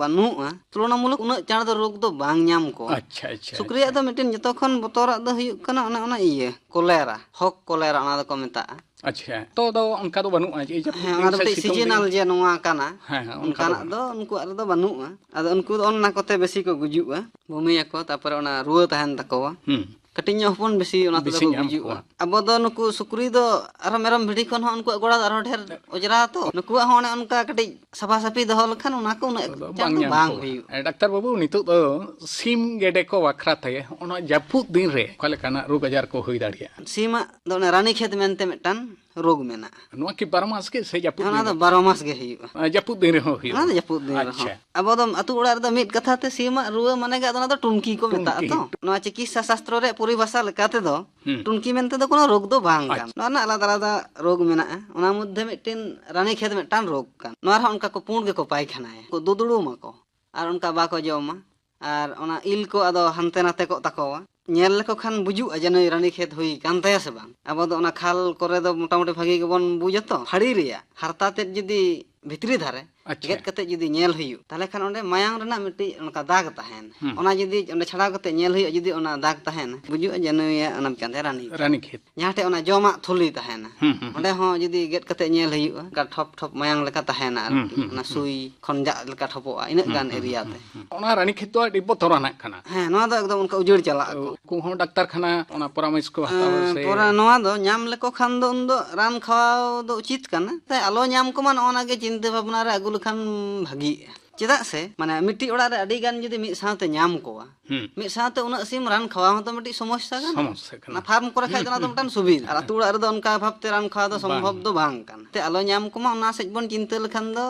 ᱵᱟᱹᱱᱩᱜᱼᱟ᱾ ᱛᱩᱞᱚᱱᱟᱢᱩᱞᱚᱠ ᱩᱱᱟᱹᱜ ᱪᱟᱬ ᱫᱚ ᱨᱳᱜᱽ ᱫᱚ ᱵᱟᱝ ᱧᱟᱢ ᱠᱚᱣᱟ᱾ ᱟᱪᱪᱷᱟ, ᱟᱪᱪᱷᱟ, ᱥᱩᱠᱨᱤᱭᱟᱜ ᱟᱪᱪᱷᱟ᱾ ᱫᱚ ᱢᱤᱫᱴᱮᱱ ᱡᱚᱛᱚ ᱠᱷᱚᱱ ᱵᱚᱛᱚᱨᱟᱜ ᱫᱚ ᱦᱩᱭᱩᱜ ᱠᱟᱱᱟ ᱚᱱᱟ, ᱚᱱᱟ ᱤᱭᱟᱹ, ᱠᱚᱞᱮᱨᱟ, ᱦᱚᱠ ᱠᱚᱞᱮᱨᱟ ᱚᱱᱟ ᱫᱚᱠᱚ ᱢᱮᱛᱟᱜᱼᱟ᱾ ᱟᱪᱪᱷᱟ, ᱛᱚ ᱫᱚ ᱚᱱᱠᱟ ᱫᱚ ᱵᱟᱹᱱᱩᱜᱼᱟ ᱡᱮ ᱡᱟᱹᱯᱩᱫ ᱦᱮᱸ, ᱫᱤᱱ ᱚᱱᱟ ᱫᱚ ᱥᱮ ᱢᱤᱫᱴᱤᱡ ᱥᱤᱛᱩᱝ ᱥᱤᱡᱤᱱᱟᱞ ᱫᱤᱱ? ᱡᱮ ᱱᱚᱣᱟ ᱠᱟᱱᱟ, ᱦᱮᱸ, ᱦᱮᱸ, ᱚᱱᱠᱟ ᱫᱚ ᱚᱱᱠᱟᱱᱟᱜ ᱫᱚ ᱵᱟᱹᱱᱩᱜᱼᱟ᱾ ᱩᱱᱠᱩᱣᱟᱜ ᱨᱮᱫᱚ ᱵᱟᱹᱱᱩᱜᱼᱟ᱾ ᱟᱫᱚ ᱩᱱᱠᱩ ᱫᱚ ᱚᱱᱟ ᱠᱚᱛᱮ ᱵᱮᱥᱤ ᱠᱚ ᱜᱩᱡᱩᱜᱼᱟ, ᱵᱩᱢᱤᱭᱟᱠᱚ, ᱛᱟᱨᱯᱚᱨᱮ ᱚᱱᱟ ᱨᱩᱣᱟᱹ ᱛᱟᱦᱮᱱ ᱛᱟᱠᱚᱣᱟ᱾ ᱦᱩᱸ᱾ ᱠᱟᱹᱴᱤᱡ ᱧᱚᱜ ᱦᱚᱯᱚᱱ ᱵᱮᱥᱤ ᱚᱱᱟ ᱛᱮᱫᱚ ᱵᱮᱥᱤ ᱠᱚ ᱧᱟᱢ ᱜᱩᱡᱩᱜᱼᱟ᱾ ᱠᱚᱣᱟ᱾ ᱟᱵᱚ ᱫᱚ ᱱᱩᱠᱩ ᱥᱩᱠᱨᱤ ᱫᱚ ᱟᱨᱦᱚᱸ ᱢᱮᱨᱚᱢ ᱵᱷᱤᱰᱤ ᱠᱷᱚᱱ ᱦᱚᱸ ᱩᱱᱠᱩᱣᱟᱜ ᱜᱚᱲᱟ ᱫᱚ ᱟᱨᱦᱚᱸ ᱰᱷᱮᱨ ᱚᱸᱡᱽᱨᱟ ᱛᱚ, ᱱᱩᱠᱩᱣᱟᱜ ᱦᱚᱸ ᱚᱱᱮ ᱚᱱᱠᱟ ᱠᱟᱹᱴᱤᱡ ᱥᱟᱯᱷᱟ ᱥᱟᱹᱯᱷᱤ ᱫᱚᱦᱚ ᱞᱮᱠᱷᱟᱱ ᱚᱱᱟ ᱠᱚ ᱩᱱᱟᱹᱜ ᱟᱫᱚ ᱪᱟᱬ ᱵᱟᱝ ᱫᱚ ᱧᱟᱢ ᱵᱟᱝ ᱠᱚᱣᱟ᱾ ᱦᱩᱭᱩᱜᱼᱟ᱾ ᱮ, ᱰᱟᱠᱛᱟᱨ ᱵᱟᱹᱵᱩ, ᱱᱤᱛᱚᱜ ᱫᱚ ᱥᱤᱢ ᱜᱮᱰᱮ ᱠᱚ ᱵᱟᱠᱷᱨᱟ ᱛᱮ ᱚᱱᱟ ᱡᱟᱹᱯᱩᱫ ᱫᱤᱱ ᱨᱮ ᱚᱠᱟ ᱞᱮᱠᱟᱱᱟᱜ ᱨᱳᱜᱽ ᱟᱡᱟᱨ ᱠᱚ ᱦᱩᱭ ᱫᱟᱲᱮᱭᱟᱜᱼᱟ? ᱥᱤᱢᱟᱜ ᱫᱚ ᱚᱱᱮ ᱨᱟᱱᱤ ᱠᱷᱮᱛ ᱢᱮᱱᱛᱮ ᱢᱤᱫᱴᱟᱝ ᱨᱳᱜᱽ ᱢᱮᱱᱟᱜᱼᱟ᱾ ᱱᱚᱣᱟ ᱠᱤ ᱵᱟᱨᱚ ᱢᱟᱥ ᱜᱮ ᱥᱮ ᱡᱟᱹᱯᱩᱫ ᱚᱱᱟ ᱫᱤᱱ ᱫᱚ ᱨᱮ? ᱵᱟᱨᱚ ᱢᱟᱥ ᱜᱮ ᱦᱩᱭᱩᱜᱼᱟ᱾ ᱟ, ᱡᱟᱹᱯᱩᱫ ᱫᱤᱱ ᱨᱮᱦᱚᱸ ᱦᱩᱭᱩᱜᱼᱟ? ᱚᱱᱟ ᱫᱚ ᱡᱟᱹᱯᱩᱫ ᱫᱤᱱ ᱨᱮᱦᱚᱸ᱾ ᱟᱪᱪᱷᱟ᱾ ᱟᱵᱚ ᱫᱚ ᱟᱹᱛᱩ ᱚᱲᱟᱜ ᱨᱮᱫᱚ ᱢᱤᱫ ᱠᱟᱛᱷᱟ ᱛᱮ ᱥᱤᱢᱟᱜ ᱨᱩᱣᱟᱹ ᱢᱟᱱᱮ ᱜᱮ ᱟᱫᱚ ᱚᱱᱟ ᱫᱚ ᱴᱩᱱᱠᱤ ᱠᱚ ᱢᱮᱛᱟᱜᱼᱟ ᱴᱩᱱᱠᱤ᱾ ᱛᱚ᱾ ᱱᱚᱣᱟ ᱪᱤᱠᱤᱛᱥᱟ ᱥᱟᱥᱛᱨᱚ ᱨᱮᱭᱟᱜ ᱯᱚᱨᱤᱵᱷᱟᱥᱟ ᱞᱮᱠᱟ ᱛᱮᱫᱚ ᱦᱩᱸ᱾ ᱴᱩᱱᱠᱤ ᱢᱮᱱᱛᱮ ᱫᱚ ᱠᱳᱱᱳ ᱨᱳᱜᱽ ᱫᱚ ᱵᱟᱝ ᱠᱟᱱᱟ᱾ ᱟᱪᱪᱷᱟ᱾ ᱱᱚᱣᱟ ᱨᱮᱱᱟᱜ ᱟᱞᱟᱫᱟ ᱟᱞᱟᱫᱟ ᱨᱳᱜᱽ ᱢᱮᱱᱟᱜᱼᱟ᱾ ᱚᱱᱟ ᱢᱚᱫᱽᱫᱷᱮ ᱢᱤᱫᱴᱮᱱ ᱨᱟᱱᱤ ᱠᱷᱮᱛ ᱢᱤᱫᱴᱟᱝ ᱨᱳᱜᱽ ᱠᱟᱱᱟ᱾ ᱱᱚᱣᱟ ᱨᱮᱦᱚᱸ ᱚᱱᱠᱟ ᱠᱚ ᱯᱩᱸᱰ ᱜᱮᱠᱚ ᱯᱟᱭᱠᱷᱟᱱᱟᱭᱟ, ᱠᱚ ᱫᱩᱫᱽᱲᱩᱢ ᱟᱠᱚ᱾ ᱟᱨ ᱚᱱᱠᱟ ᱵᱟᱠᱚ ᱡᱚᱢᱟ᱾ ᱟᱨ ᱚᱱᱟ ᱤᱞ ᱠᱚ ᱟᱫᱚ ᱦᱟᱱᱛᱮ ᱱᱟᱛᱮ ᱠᱚᱜ ᱛᱟᱠᱚᱣᱟ᱾ ᱧᱮᱞ ᱞᱮᱠᱚ ᱠᱷᱟᱱ ᱵᱩᱡᱩᱜᱼᱟ ᱡᱮ ᱱᱩᱭ ᱨᱟᱱᱤ ᱠᱷᱮᱛ ᱦᱩᱭ ᱠᱟᱱ ᱛᱟᱭᱟ ᱥᱮ ᱵᱟᱝ᱾ ᱟᱵᱚ ᱫᱚ ᱚᱱᱟ ᱠᱷᱟᱞ ᱠᱚᱨᱮ ᱫᱚ ᱢᱚᱴᱟᱢᱩᱴᱤ ᱵᱷᱟᱜᱤ ᱜᱮᱵᱚᱱ ᱵᱩᱡᱟ ᱛᱚ᱾ ᱯᱷᱟᱹᱲᱤ ᱨᱮᱭᱟᱜ ᱦᱟᱨᱛᱟ ᱛᱮᱫ ᱡᱩᱫᱤ ᱵᱷᱤᱛᱨᱤ ᱫᱷᱟᱨᱮ ᱟᱪᱪᱷᱟ᱾ ᱜᱮᱫ ᱠᱟᱛᱮ ᱡᱩᱫᱤ ᱧᱮᱞ ᱦᱩᱭᱩᱜ, ᱛᱟᱦᱚᱞᱮ ᱠᱷᱟᱱ ᱚᱸᱰᱮ ᱢᱟᱭᱟᱝ ᱨᱮᱱᱟᱜ ᱢᱤᱫᱴᱤᱡ ᱚᱱᱠᱟ ᱫᱟᱜᱽ ᱛᱟᱦᱮᱱᱟ᱾ ᱦᱩᱸ᱾ ᱚᱱᱟ ᱡᱩᱫᱤ ᱚᱸᱰᱮ ᱪᱷᱟᱲᱟᱣ ᱠᱟᱛᱮ ᱧᱮᱞ ᱦᱩᱭᱩᱜᱼᱟ, ᱡᱩᱫᱤ ᱚᱱᱟ ᱫᱟᱜᱽ ᱛᱟᱦᱮᱱᱟ, ᱵᱩᱡᱩᱜᱼᱟ ᱡᱮ ᱱᱩᱭᱟᱜ ᱚᱱᱟ ᱠᱟᱱ ᱛᱟᱭᱟ ᱨᱟᱱᱤ᱾ ᱨᱟᱱᱤ ᱠᱷᱮᱛ᱾ ᱡᱟᱦᱟᱸ ᱴᱷᱮᱡ ᱚᱱᱟ ᱡᱚᱢᱟᱜ ᱛᱷᱩᱞᱤ ᱛᱟᱦᱮᱱᱟ, ᱦᱩᱸ, ᱦᱩᱸ, ᱚᱸᱰᱮ ᱦᱩᱸ᱾ ᱦᱚᱸ ᱡᱩᱫᱤ ᱜᱮᱫ ᱠᱟᱛᱮ ᱧᱮᱞ ᱦᱩᱭᱩᱜᱼᱟ, ᱚᱱᱠᱟ ᱴᱷᱚᱯ ᱴᱷᱚᱯ ᱢᱟᱭᱟᱝ ᱞᱮᱠᱟ ᱛᱟᱦᱮᱱᱟ ᱟᱨᱠᱤ, ᱦᱩᱸ, ᱦᱩᱸ, ᱚᱱᱟ ᱦᱩᱸ, ᱥᱩᱭ ᱦᱩᱸ᱾ ᱠᱷᱚᱱ ᱡᱟᱜ ᱞᱮᱠᱟ ᱴᱷᱚᱯᱚᱜᱼᱟ, ᱤᱱᱟᱹᱜ ᱦᱩᱸ, ᱜᱟᱱ ᱦᱩᱸ, area ᱦᱩᱸ, ᱛᱮ᱾ ᱦᱩᱸ᱾ ᱚᱱᱟ ᱨᱟᱱᱤ ᱠᱷᱮᱛ ᱫᱚ ᱟᱹᱰᱤ ᱵᱚᱛᱚᱨᱟᱱᱟᱜ ᱠᱟᱱᱟ᱾ ᱦᱮᱸ, ᱱᱚᱣᱟ ᱫᱚ ᱮᱠᱫᱚᱢ ᱚᱱᱠᱟ ᱩᱡᱟᱹᱲ ᱪᱟᱞᱟᱜ ᱟᱠᱚ᱾ ᱩᱱᱠᱩ ᱦᱚᱸ ᱰᱟᱠᱛᱟᱨ ᱠᱷᱟᱱᱟ ᱚᱱᱟ ᱯᱚᱨᱟᱢᱮᱥ ᱠᱚ ᱦᱟᱛᱟᱣᱟ ᱮᱸ, ᱥᱮ? ᱯᱚᱨᱟ-, ᱱᱚᱣᱟ ᱫᱚ ᱧᱟᱢ ᱞᱮᱠᱚ ᱠᱷᱟᱱ ᱫᱚ ᱩᱱᱫᱚ ᱨᱟᱱ ᱠᱷᱟᱣᱟᱣ ᱫᱚ ᱩᱪᱤᱛ ᱠᱟᱱᱟ᱾ ᱛᱟᱭ ᱟᱞᱚ ᱧᱟᱢ ᱠᱚᱢᱟ, ᱱᱚᱜᱼᱚ ᱱᱟ ᱜᱮ ᱪᱤᱱᱛᱟᱹ ᱵᱷᱟᱵᱽᱱᱟ ᱨᱮ ᱟᱹᱜᱩ ᱞᱮᱠᱷᱟᱱ ᱵᱷᱟᱹᱜᱤᱜᱼᱟ᱾ ᱪᱮᱫᱟᱜ ᱥᱮ, ᱢᱟᱱᱮ, ᱢᱤᱫᱴᱤᱡ ᱚᱲᱟᱜ ᱨᱮ ᱟᱹᱰᱤ ᱜᱟᱱ ᱡᱩᱫᱤ ᱢᱤᱫ ᱥᱟᱶᱛᱮ ᱧᱟᱢ ᱠᱚᱣᱟ, ᱦᱩᱸ᱾ ᱢᱤᱫ ᱥᱟᱶᱛᱮ ᱩᱱᱟᱹᱜ ᱥᱤᱢ ᱨᱟᱱ ᱠᱷᱟᱣᱟᱣ ᱦᱚᱸᱛᱚ ᱢᱤᱫᱴᱤᱡ ᱥᱚᱢᱚᱥᱥᱟ ᱠᱟᱱᱟ᱾ ᱥᱚᱢᱚᱥᱥᱟ ᱠᱟᱱᱟ᱾ ᱚᱱᱟ ᱯᱷᱟᱨᱢ ᱠᱚᱨᱮ ᱠᱷᱟᱡ ᱫᱚ ᱚᱱᱟ ᱫᱚ ᱢᱤᱫᱴᱟᱝ ᱥᱩᱵᱤᱫᱷᱟ᱾ ᱟᱨ ᱟᱹᱛᱩ ᱚᱲᱟᱜ ᱨᱮᱫᱚ ᱚᱱᱠᱟ ᱵᱷᱟᱵᱽᱛᱮ ᱨᱟᱱ ᱠᱷᱟᱣᱟᱣ ᱫᱚ ᱵᱟᱝ᱾ ᱥᱚᱢᱵᱷᱚᱵ ᱫᱚ ᱵᱟᱝ ᱠᱟᱱᱟ᱾ ᱛᱮ ᱟᱞᱚ ᱧᱟᱢ ᱠᱚᱢᱟ, ᱚᱱᱟ ᱥᱮᱫ ᱵᱚᱱ ᱪᱤᱱᱛᱟᱹ ᱞᱮᱠᱷᱟᱱ ᱫᱚ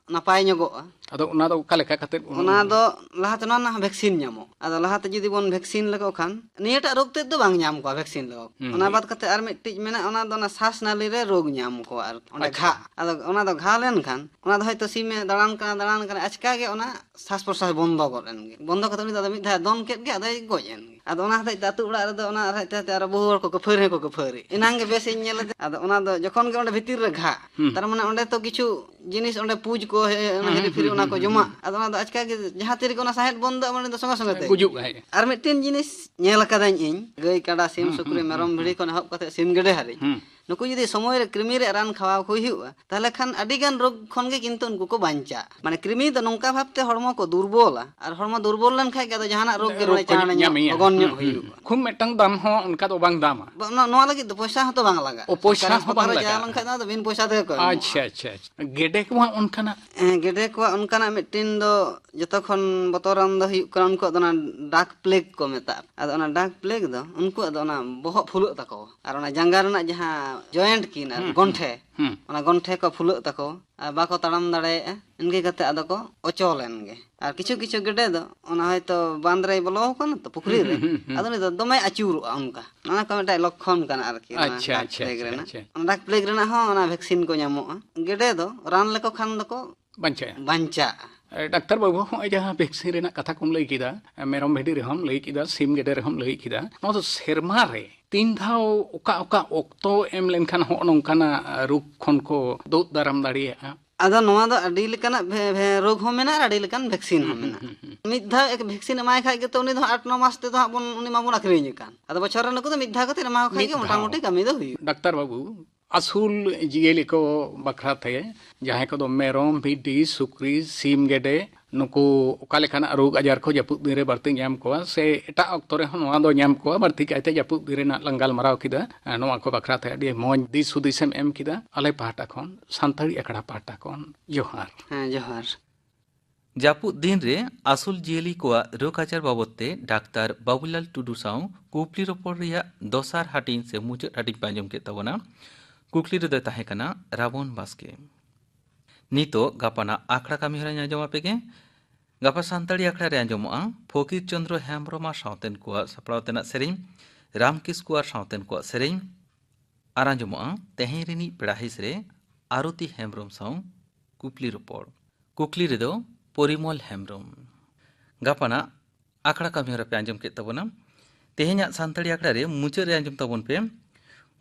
ᱱᱟᱯᱟᱭ ᱧᱚᱜᱚᱜᱼᱟ᱾ ᱟᱫᱚ ᱚᱱᱟ ᱫᱚ ᱚᱠᱟ ᱞᱮᱠᱟ ᱠᱟᱛᱮ ᱚᱱᱟ ᱫᱚ ᱞᱟᱦᱟᱛᱮ ᱱᱚᱣᱟ ᱨᱮᱱᱟᱜ ᱦᱚᱸ ᱵᱷᱮᱠᱥᱤᱱ ᱧᱟᱢᱚᱜ᱾ ᱟᱫᱚ ᱞᱟᱦᱟᱛᱮ ᱡᱩᱫᱤ ᱵᱚᱱ ᱵᱷᱮᱠᱥᱤᱱ ᱞᱮᱠᱚ ᱠᱷᱟᱱ ᱱᱤᱭᱟᱹᱴᱟᱜ ᱨᱳᱜᱽ ᱛᱮᱫ ᱫᱚ ᱵᱟᱝ ᱧᱟᱢ ᱠᱚᱣᱟ ᱵᱷᱮᱠᱥᱤᱱ ᱞᱮᱠᱚ᱾ ᱦᱩᱸ᱾ ᱚᱱᱟ ᱵᱟᱫ ᱠᱟᱛᱮ ᱟᱨ ᱢᱤᱫᱴᱤᱡ ᱢᱮᱱᱟᱜᱼᱟ, ᱚᱱᱟ ᱫᱚ ᱚᱱᱟ ᱥᱟᱥ ᱱᱟᱞᱤ ᱨᱮ ᱨᱳᱜᱽ ᱧᱟᱢ ᱠᱚᱣᱟ ᱟᱨ ᱚᱸᱰᱮ ᱟᱪᱪᱷᱟ᱾ ᱜᱷᱟᱜ᱾ ᱟᱫᱚ ᱚᱱᱟ ᱫᱚ ᱜᱷᱟ ᱞᱮᱱᱠᱷᱟᱱ ᱚᱱᱟ ᱫᱚ ᱦᱚᱭᱛᱳ ᱥᱤᱢᱮ ᱫᱟᱬᱟᱱ ᱠᱟᱱᱟ, ᱫᱟᱬᱟᱱ ᱠᱟᱱᱟ, ᱟᱪᱠᱟ ᱜᱮ ᱚᱱᱟ ᱥᱟᱥ ᱯᱨᱚᱥᱟᱥ ᱵᱚᱱᱫᱚ ᱜᱚᱫ ᱮᱱ ᱜᱮ᱾ ᱵᱚᱱᱫᱚ ᱠᱟᱛᱮ ᱩᱱᱤ ᱫᱚ ᱟᱫᱚ ᱢᱤᱫ ᱫᱷᱟᱣ ᱫᱚᱱ ᱠᱮᱫ ᱜᱮ, ᱟᱫᱚᱭ ᱜᱚᱡ ᱮᱱ ᱜᱮ᱾ ᱟᱫᱚ ᱚᱱᱟ ᱦᱚᱛᱮᱡ ᱛᱮ ᱟᱹᱛᱩ ᱚᱲᱟᱜ ᱨᱮᱫᱚ ᱚᱱᱟ ᱦᱚᱛᱮᱡ ᱛᱮ ᱟᱨᱚ ᱵᱟᱹᱦᱩ ᱦᱚᱲ ᱠᱚ ᱠᱷᱟᱹᱯᱟᱹᱨᱤ ᱦᱚᱸᱠᱚ ᱠᱷᱟᱹᱯᱟᱹᱨᱤ᱾ ᱮᱱᱟᱝ ᱜᱮ ᱵᱮᱥ ᱤᱧ ᱧᱮᱞ ᱞᱮᱫᱮ᱾ ᱟᱫᱚ ᱚᱱᱟ ᱫᱚ ᱡᱚᱠᱷᱚᱱ ᱜᱮ ᱚᱸᱰᱮ ᱵᱷᱤᱛᱤᱨ ᱨᱮ ᱜᱷᱟᱜ, ᱦᱩᱸ᱾ ᱛᱟᱨ ᱢᱟᱱᱮ ᱚᱸᱰᱮ ᱛᱚ ᱠᱤᱪᱷᱩ ᱡᱤᱱᱤᱥ ᱚᱸᱰᱮ ᱯᱩᱡᱽ ᱠᱚ, ᱦᱮ-, ᱚᱱᱟ ᱦᱩᱸ, ᱦᱤᱨᱤ ᱯᱷᱤᱨᱤ ᱦᱩᱸ, ᱚᱱᱟ ᱠᱚ ᱦᱩᱸ, ᱡᱚᱢᱟᱜ᱾ ᱦᱩᱸ᱾ ᱟᱫᱚ ᱚᱱᱟ ᱫᱚ ᱟᱪᱠᱟ ᱜᱮ ᱡᱟᱦᱟᱸ ᱛᱤ ᱨᱮᱜᱮ ᱚᱱᱟ ᱥᱟᱦᱮᱫ ᱵᱚᱱᱫᱚᱜᱼᱟ, ᱢᱟᱱᱮ ᱫᱚ ᱥᱚᱸᱜᱮ ᱥᱚᱸᱜᱮ ᱛᱮ᱾ ᱜᱩᱡᱩᱜ ᱟᱭ᱾ ᱟᱨ ᱢᱤᱫᱴᱮᱱ ᱡᱤᱱᱤᱥ ᱧᱮᱞ ᱟᱠᱟᱫᱟᱹᱧ ᱤᱧ, ᱜᱟᱹᱭ, ᱠᱟᱰᱟ, ᱥᱤᱢ, ᱦᱩᱸ, ᱥᱩᱠᱨᱤ, ᱦᱩᱸ, ᱢᱮᱨᱚᱢ, ᱦᱩᱸ, ᱵᱷᱤᱲᱤ ᱦᱩᱸ᱾ ᱠᱷᱚᱱ ᱮᱦᱚᱵ ᱠᱟᱛᱮ ᱥᱤᱢ, ᱜᱮᱰᱮ ᱦᱟᱹᱨᱤᱡ᱾ ᱦᱩᱸ᱾ ᱱᱩᱠᱩ ᱡᱩᱫᱤ ᱥᱚᱢᱚᱭ ᱨᱮ ᱠᱨᱤᱢᱤ ᱨᱮᱭᱟᱜ ᱨᱟᱱ ᱠᱷᱟᱣᱟᱣ ᱠᱚ ᱦᱩᱭᱩᱜᱼᱟ, ᱛᱟᱦᱚᱞᱮ ᱠᱷᱟᱱ ᱟᱹᱰᱤ ᱜᱟᱱ ᱨᱳᱜᱽ ᱠᱷᱚᱱ ᱜᱮ ᱠᱤᱱᱛᱩ ᱩᱱᱠᱩ ᱠᱚ ᱵᱟᱧᱪᱟᱜᱼᱟ᱾ ᱢᱟᱱᱮ ᱠᱨᱤᱢᱤ ᱫᱚ ᱱᱚᱝᱠᱟ ᱵᱷᱟᱵᱛᱮ ᱦᱚᱲᱢᱚ ᱠᱚ ᱫᱩᱨᱵᱚᱞᱟ, ᱟᱨ ᱦᱚᱲᱢᱚ ᱫᱩᱨᱵᱚᱞ ᱞᱮᱱᱠᱷᱟᱡ ᱜᱮ ᱟᱫᱚ ᱡᱟᱦᱟᱱᱟᱜ ᱨᱳᱜᱽ ᱜᱮ ᱨᱳᱜᱽ ᱢᱟᱱᱮ ᱧᱟᱢᱮᱭᱟ᱾ ᱧᱟᱢ ᱦᱚᱜᱚᱱ ᱧᱚᱜ ᱦᱩᱸ, ᱦᱩᱸ, ᱦᱩᱭᱩᱜᱼᱟ᱾ ᱦᱩᱸ᱾ ᱠᱷᱩᱵ ᱢᱤᱫᱴᱟᱝ ᱫᱟᱢ ᱦᱚᱸ ᱚᱱᱠᱟ ᱫᱚ ᱵᱟᱝ ᱫᱟᱢᱟ᱾ ᱵᱟ-, ᱱᱚ-, ᱱᱚᱣᱟ ᱞᱟᱹᱜᱤᱫ ᱫᱚ ᱯᱚᱭᱥᱟ ᱦᱚᱸᱛᱚ ᱵᱟᱝ ᱥᱚᱨᱠᱟᱨᱤ ᱞᱟᱜᱟᱜᱼᱟ᱾ ᱦᱟᱥᱯᱟᱛᱟᱞ ᱨᱮ ᱪᱟᱞᱟᱣ ᱞᱮᱱᱠᱷᱟᱡ ᱫᱚ ᱟᱫᱚ ᱵᱤᱱ ᱯᱚᱭᱥᱟ ᱛᱮᱜᱮ ᱠᱚ ᱮᱢᱚᱜᱼᱟ᱾ ᱟᱪᱪᱷᱟ, ᱟᱪᱪᱷᱟ, ᱟᱪᱪᱷᱟ᱾ ᱜᱮᱰᱮ ᱠᱚᱢᱟ ᱚᱱᱠᱟᱱᱟᱜ᱾ ᱦᱮᱸ, ᱜᱮᱰᱮ ᱠᱚᱣᱟᱜ ᱚᱱᱠᱟᱱᱟᱜ ᱢᱤᱫᱴᱤᱱ ᱫᱚ ᱡᱚᱛᱚ ᱠᱷᱚᱱ ᱵᱚᱛᱚᱨᱟᱱ ᱫᱚ ᱦᱩᱭᱩᱜ ᱠᱟᱱᱟ ᱩᱱᱠᱩᱣᱟᱜ ᱫᱚ ᱚᱱᱟ ᱰᱟᱠ ᱯᱞᱮᱜᱽ ᱠᱚ ᱢᱮᱛᱟᱜᱼᱟ᱾ ᱟᱫᱚ ᱚᱱᱟ ᱰᱟᱠ ᱯᱞᱮᱜᱽ ᱫᱚ ᱩᱱᱠᱩᱣᱟᱜ ᱫᱚ ᱚᱱᱟ ᱵᱚᱦᱚᱜ ᱯᱷᱩᱞᱟᱹᱜ ᱛᱟᱠᱚᱣᱟ᱾ ᱟᱨ ᱚᱱᱟ ᱡᱟᱸᱜᱟ ᱨᱮᱱᱟᱜ ᱡᱟᱦᱟᱸ ᱡᱚᱭᱮᱱᱴ ᱠᱤᱱ ᱟᱨ ᱦᱩᱸ, ᱦᱩᱸ, ᱜᱚᱱᱴᱷᱮ, ᱦᱩᱸ᱾ ᱚᱱᱟ ᱜᱚᱱᱴᱷᱮ ᱠᱚ ᱯᱷᱩᱞᱟᱹᱜ ᱛᱟᱠᱚᱣᱟ ᱟᱨ ᱵᱟᱠᱚ ᱛᱟᱲᱟᱢ ᱫᱟᱲᱮᱭᱟᱜᱼᱟ᱾ ᱤᱱᱠᱟᱹ ᱠᱟᱛᱮ ᱟᱫᱚ ᱠᱚ ᱚᱪᱚᱞ ᱮᱱ ᱜᱮ᱾ ᱟᱨ ᱠᱤᱪᱷᱩ ᱠᱤᱪᱷᱩ ᱜᱮᱰᱮ ᱫᱚ ᱚᱱᱟ ᱦᱚᱭᱛᱳ ᱵᱟᱸᱫᱽ ᱨᱮᱭ ᱵᱚᱞᱚ ᱟᱠᱟᱱᱟ ᱛᱚ, ᱯᱩᱠᱷᱨᱤ ᱦᱩᱸ, ᱨᱮ, ᱦᱩᱸ, ᱦᱩᱸ, ᱦᱩᱸ᱾ ᱟᱫᱚ ᱩᱱᱤ ᱫᱚ ᱫᱚᱢᱮ ᱟᱹᱪᱩᱨᱚᱜᱼᱟ ᱚᱱᱠᱟ᱾ ᱚᱱᱟ ᱠᱚ ᱢᱤᱫᱴᱟᱝ ᱞᱚᱠᱠᱷᱚᱱ ᱠᱟᱱᱟ ᱟᱨᱠᱤ, ᱚᱱᱟ ᱟᱪᱪᱷᱟ, ᱰᱟᱠ ᱟᱪᱪᱷᱟ, ᱯᱞᱮᱜᱽ ᱟᱪᱪᱷᱟ, ᱨᱮᱱᱟᱜ᱾ ᱟᱪᱪᱷᱟ᱾ ᱚᱱᱟ ᱰᱟᱠ ᱯᱞᱮᱜᱽ ᱨᱮᱱᱟᱜ ᱦᱚᱸ ᱚᱱᱟ ᱵᱷᱮᱠᱥᱤᱱ ᱠᱚ ᱧᱟᱢᱚᱜᱼᱟ᱾ ᱜᱮᱰᱮ ᱫᱚ ᱨᱟᱱ ᱞᱮᱠᱚ ᱠᱷᱟᱱ ᱫᱚᱠᱚ ᱵᱟᱧᱪᱟᱜᱼᱟ᱾ ᱵᱟᱧᱪᱟᱜᱼᱟ᱾ ᱮ, ᱰᱟᱠᱛᱟᱨ ᱵᱟᱹᱵᱩ, ᱦᱚᱸᱜᱼᱚᱭ ᱡᱟᱦᱟᱸ ᱵᱷᱮᱠᱥᱤᱱ ᱨᱮᱱᱟᱜ ᱠᱟᱛᱷᱟ ᱠᱚᱢ ᱞᱟᱹᱭ ᱠᱮᱫᱟ, ᱢᱮᱨᱚᱢ ᱵᱷᱤᱰᱤ ᱨᱮᱦᱚᱸᱢ ᱞᱟᱹᱭ ᱠᱮᱫᱟ, ᱥᱤᱢ ᱜᱮᱰᱮ ᱨᱮᱦᱚᱸᱢ ᱞᱟᱹᱭ ᱠᱮᱫᱟ, ᱱᱚᱣᱟ ᱫᱚ ᱥᱮᱨᱢᱟ ᱨᱮ ᱛᱤᱱ ᱫᱷᱟᱣ ᱚᱠᱟ ᱚᱠᱟ ᱚᱠᱛᱚ ᱮᱢ ᱞᱮᱱᱠᱷᱟᱱ ᱦᱚᱸᱜᱼᱚ ᱱᱚᱝᱠᱟᱱᱟᱜ ᱨᱳᱜᱽ ᱠᱷᱚᱱ ᱠᱚ ᱫᱩᱜ ᱫᱟᱨᱟᱢ ᱫᱟᱲᱮᱭᱟᱜᱼᱟ? ᱟᱫᱚ ᱱᱚᱣᱟ ᱫᱚ ᱟᱹᱰᱤ ᱞᱮᱠᱟᱱᱟᱜ ᱵᱷᱮ-, ᱵᱷᱮ-, ᱨᱳᱜᱽ ᱦᱚᱸ ᱢᱮᱱᱟᱜᱼᱟ ᱟᱨ ᱟᱹᱰᱤ ᱞᱮᱠᱟᱱ ᱵᱷᱮᱠᱥᱤᱱ ᱦᱚᱸ ᱦᱩᱸ, ᱦᱩᱸ, ᱢᱮᱱᱟᱜᱼᱟ᱾ ᱦᱩᱸ, ᱦᱩᱸ᱾ ᱢᱤᱫ ᱫᱷᱟᱣ ᱮᱠ ᱵᱷᱮᱠᱥᱤᱱ ᱮᱢᱟᱭ ᱠᱷᱟᱡ ᱜᱮᱛᱚ ᱩᱱᱤ ᱫᱚ ᱦᱟᱸᱜ ᱟᱴ ᱱᱚ ᱢᱟᱥ ᱛᱮᱫᱚ ᱦᱟᱸᱜ ᱵᱚᱱ, ᱩᱱᱤ ᱢᱟᱵᱚᱱ ᱟᱹᱠᱷᱨᱤᱧ ᱟᱠᱟᱱ᱾ ᱟᱫᱚ ᱵᱚᱪᱷᱚᱨ ᱨᱮ ᱱᱩᱠᱩ ᱫᱚ ᱢᱤᱫ ᱫᱷᱟᱣ ᱠᱟᱛᱮ ᱮᱢᱟ ᱠᱚ ᱠᱷᱟᱡ ᱢᱤᱫ ᱜᱮ ᱫᱷᱟᱣ᱾ ᱢᱚᱴᱟᱢᱩᱴᱤ ᱠᱟᱹᱢᱤ ᱫᱚ ᱦᱩᱭᱩᱜᱼᱟ᱾ ᱰᱟᱠᱛᱟᱨ ᱵᱟᱹᱵᱩ, ᱟᱹᱥᱩᱞ ᱡᱤᱭᱟᱹᱞᱤ ᱠᱚ ᱵᱟᱠᱷᱨᱟ ᱛᱮ, ᱡᱟᱦᱟᱸᱭ ᱠᱚᱫᱚ ᱢᱮᱨᱚᱢ, ᱵᱷᱤᱰᱤ, ᱥᱩᱠᱨᱤ, ᱥᱤᱢ, ᱜᱮᱰᱮ, ᱱᱩᱠᱩ ᱚᱠᱟ ᱞᱮᱠᱟᱱᱟᱜ ᱨᱳᱜᱽ ᱟᱡᱟᱨ ᱠᱚ ᱡᱟᱹᱯᱩᱫ ᱫᱤᱱ ᱨᱮ ᱵᱟᱹᱲᱛᱤ ᱧᱟᱢ ᱠᱚᱣᱟ ᱥᱮ ᱮᱴᱟᱜ ᱚᱠᱛᱚ ᱨᱮᱦᱚᱸ ᱱᱚᱣᱟ ᱫᱚ ᱧᱟᱢ ᱠᱚᱣᱟ? ᱵᱟᱹᱲᱛᱤ ᱠᱟᱭᱛᱮ ᱡᱟᱹᱯᱩᱫ ᱫᱤᱱ ᱨᱮᱱᱟᱜ ᱞᱟᱝ ᱜᱟᱞᱢᱟᱨᱟᱣ ᱠᱮᱫᱟ᱾ ᱱᱚᱣᱟ ᱠᱚ ᱵᱟᱠᱷᱨᱟ ᱛᱮ ᱟᱹᱰᱤ ᱢᱚᱡᱽ ᱫᱤᱥ ᱦᱩᱫᱤᱥᱮᱢ ᱮᱢ ᱠᱮᱫᱟ᱾ ᱟᱞᱮ ᱯᱟᱦᱴᱟ ᱠᱷᱚᱱ, ᱥᱟᱱᱛᱟᱲᱤ ᱟᱠᱷᱲᱟ ᱯᱟᱦᱴᱟ ᱠᱷᱚᱱ ᱡᱚᱦᱟᱨ᱾ ᱦᱮᱸ, ᱡᱚᱦᱟᱨ᱾ ᱡᱟᱹᱯᱩᱫ ᱫᱤᱱ ᱨᱮ ᱟᱹᱥᱩᱞ ᱡᱤᱭᱟᱹᱞᱤ ᱠᱚᱣᱟᱜ ᱨᱳᱜᱽ ᱟᱡᱟᱨ ᱵᱟᱵᱚᱫ ᱛᱮ ᱰᱟᱠᱛᱟᱨ ᱵᱟᱵᱩᱞᱟᱞ ᱴᱩᱰᱩ ᱥᱟᱶ ᱠᱩᱠᱞᱤ ᱨᱚᱯᱚᱲ ᱨᱮᱭᱟᱜ ᱫᱚᱥᱟᱨ ᱦᱟᱹᱴᱤᱧ ᱥᱮ ᱢᱩᱪᱟᱹᱫ ᱦᱟᱹᱴᱤᱧ ᱯᱮ ᱟᱸᱡᱚᱢ ᱠᱮᱫ ᱛᱟᱵᱚᱱᱟ᱾ ᱠᱩᱠᱞᱤ ᱨᱮᱫᱚᱭ ᱛᱟᱦᱮᱸ ᱠᱟᱱᱟ ᱨᱟᱵᱚᱱ ᱵᱟᱥᱠᱮ᱾ ᱱᱤᱛᱚᱜ ᱜᱟᱯᱟᱱᱟᱜ ᱟᱠᱷᱲᱟ ᱠᱟᱹᱢᱤ ᱦᱚᱨᱟᱧ ᱟᱸᱡᱚᱢ ᱟᱯᱮ ᱜᱮ᱾ ᱜᱟᱯᱟ ᱥᱟᱱᱛᱟᱲᱤ ᱟᱠᱷᱲᱟ ᱨᱮ ᱟᱸᱡᱚᱢᱚᱜᱼᱟ ᱯᱷᱚᱠᱤᱨ ᱪᱚᱸᱫᱽᱨᱚ ᱦᱮᱢᱵᱽᱨᱚᱢ ᱟᱨ ᱥᱟᱶᱛᱮᱱ ᱠᱚᱣᱟᱜ ᱥᱟᱯᱲᱟᱣ ᱛᱮᱱᱟᱜ ᱥᱮᱨᱮᱧ, ᱨᱟᱢ ᱠᱤᱥᱠᱩ ᱟᱨ ᱥᱟᱶᱛᱮᱱ ᱠᱚᱣᱟᱜ ᱥᱮᱨᱮᱧ, ᱟᱨ ᱟᱸᱡᱚᱢᱚᱜᱼᱟ ᱛᱮᱦᱮᱧ ᱨᱤᱱᱤᱡ ᱯᱮᱲᱟ ᱦᱤᱸᱥ ᱨᱮ ᱟᱨᱚᱛᱤ ᱦᱮᱢᱵᱽᱨᱚᱢ ᱥᱟᱶ ᱠᱩᱠᱞᱤ ᱨᱚᱯᱚᱲ᱾ ᱠᱩᱠᱞᱤ ᱨᱮᱫᱚ ᱯᱚᱨᱤᱢᱚᱞ ᱦᱮᱢᱵᱽᱨᱚᱢ᱾ ᱜᱟᱯᱟᱱᱟᱜ ᱟᱠᱷᱲᱟ ᱠᱟᱹᱢᱤ ᱦᱚᱨᱟ ᱯᱮ ᱟᱸᱡᱚᱢ ᱠᱮᱫ ᱛᱟᱵᱚᱱᱟ᱾ ᱛᱮᱦᱮᱧᱟᱜ ᱥᱟᱱᱛᱟᱲᱤ ᱟᱠᱷᱲᱟ ᱨᱮ ᱢᱩᱪᱟᱹᱫ ᱨᱮ ᱟᱸᱡᱚᱢ ᱛᱟᱵᱚᱱ ᱯᱮ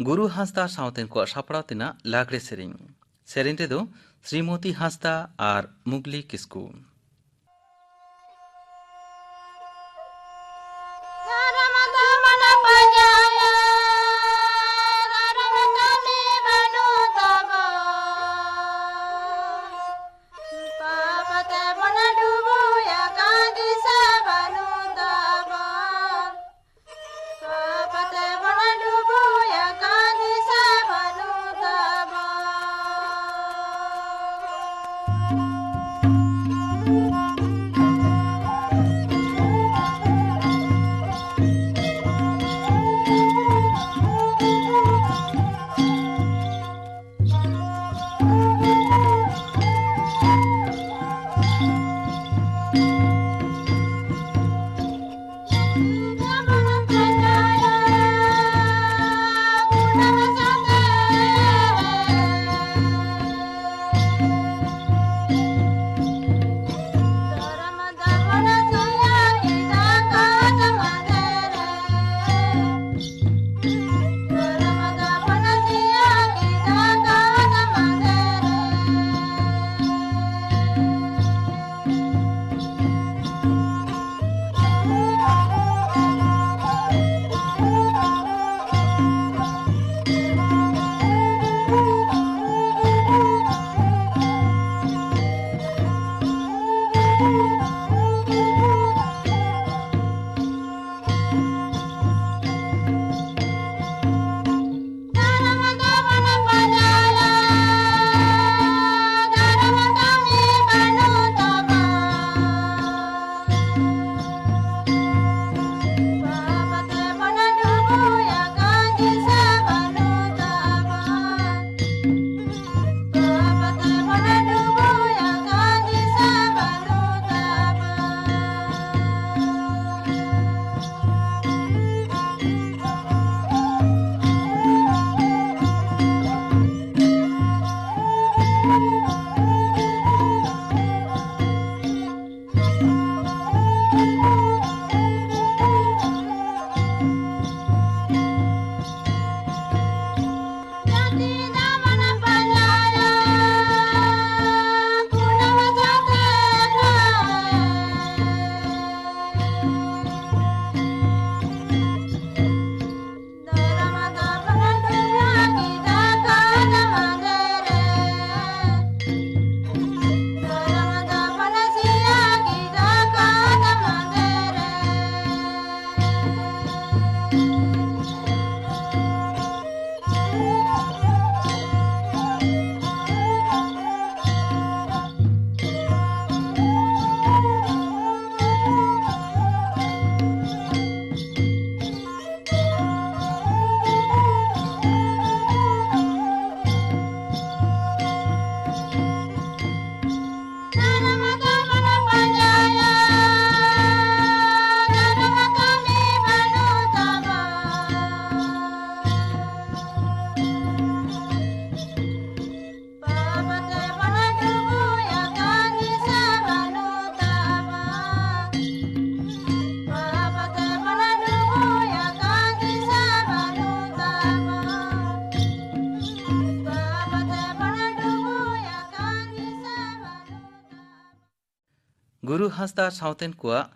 ᱜᱩᱨᱩ ᱦᱟᱸᱥᱫᱟ ᱥᱟᱶᱛᱮᱱ ᱠᱚᱣᱟᱜ ᱥᱟᱯᱲᱟᱣ ᱛᱮᱱᱟᱜ ᱞᱟᱜᱽᱲᱮ ᱥᱮᱨᱮᱧ᱾ ᱥᱮᱨᱮᱧ ᱨᱮᱫᱚ ᱥᱨᱤᱢᱚᱛᱤ ᱦᱟᱸᱥᱫᱟ ᱟᱨ ᱢᱩᱜᱽᱞᱤ ᱠᱤᱥᱠᱩ᱾ ᱜᱩᱨᱩ ᱦᱟᱸᱥᱫᱟ ᱟᱨ ᱥᱟᱶᱛᱮᱱ ᱠᱚᱣᱟᱜ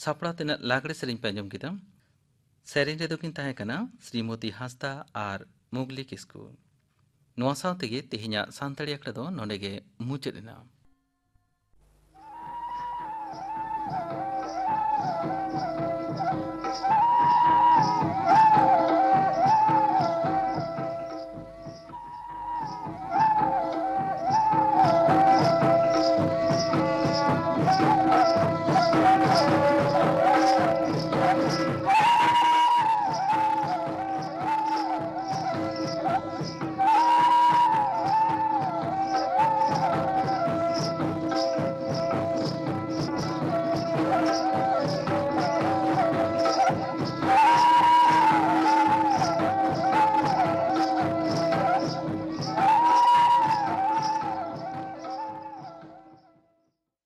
ᱥᱟᱯᱲᱟᱣ ᱛᱮᱱᱟᱜ ᱞᱟᱜᱽᱲᱮ ᱥᱮᱨᱮᱧ ᱯᱮ ᱟᱸᱡᱚᱢ ᱠᱮᱫᱟ᱾ ᱥᱮᱨᱮᱧ ᱨᱮᱫᱚ ᱠᱤᱱ ᱛᱟᱦᱮᱸ ᱠᱟᱱᱟ ᱥᱨᱤᱢᱚᱛᱤ ᱦᱟᱸᱥᱫᱟ ᱟᱨ ᱢᱩᱜᱽᱞᱤ ᱠᱤᱥᱠᱩ᱾ ᱱᱚᱣᱟ ᱥᱟᱶ ᱛᱮᱜᱮ ᱛᱮᱦᱮᱧᱟᱜ ᱥᱟᱱᱛᱟᱲᱤ ᱟᱠᱷᱲᱟ ᱫᱚ ᱱᱚᱰᱮ ᱜᱮ ᱢᱩᱪᱟᱹᱫ ᱮᱱᱟ᱾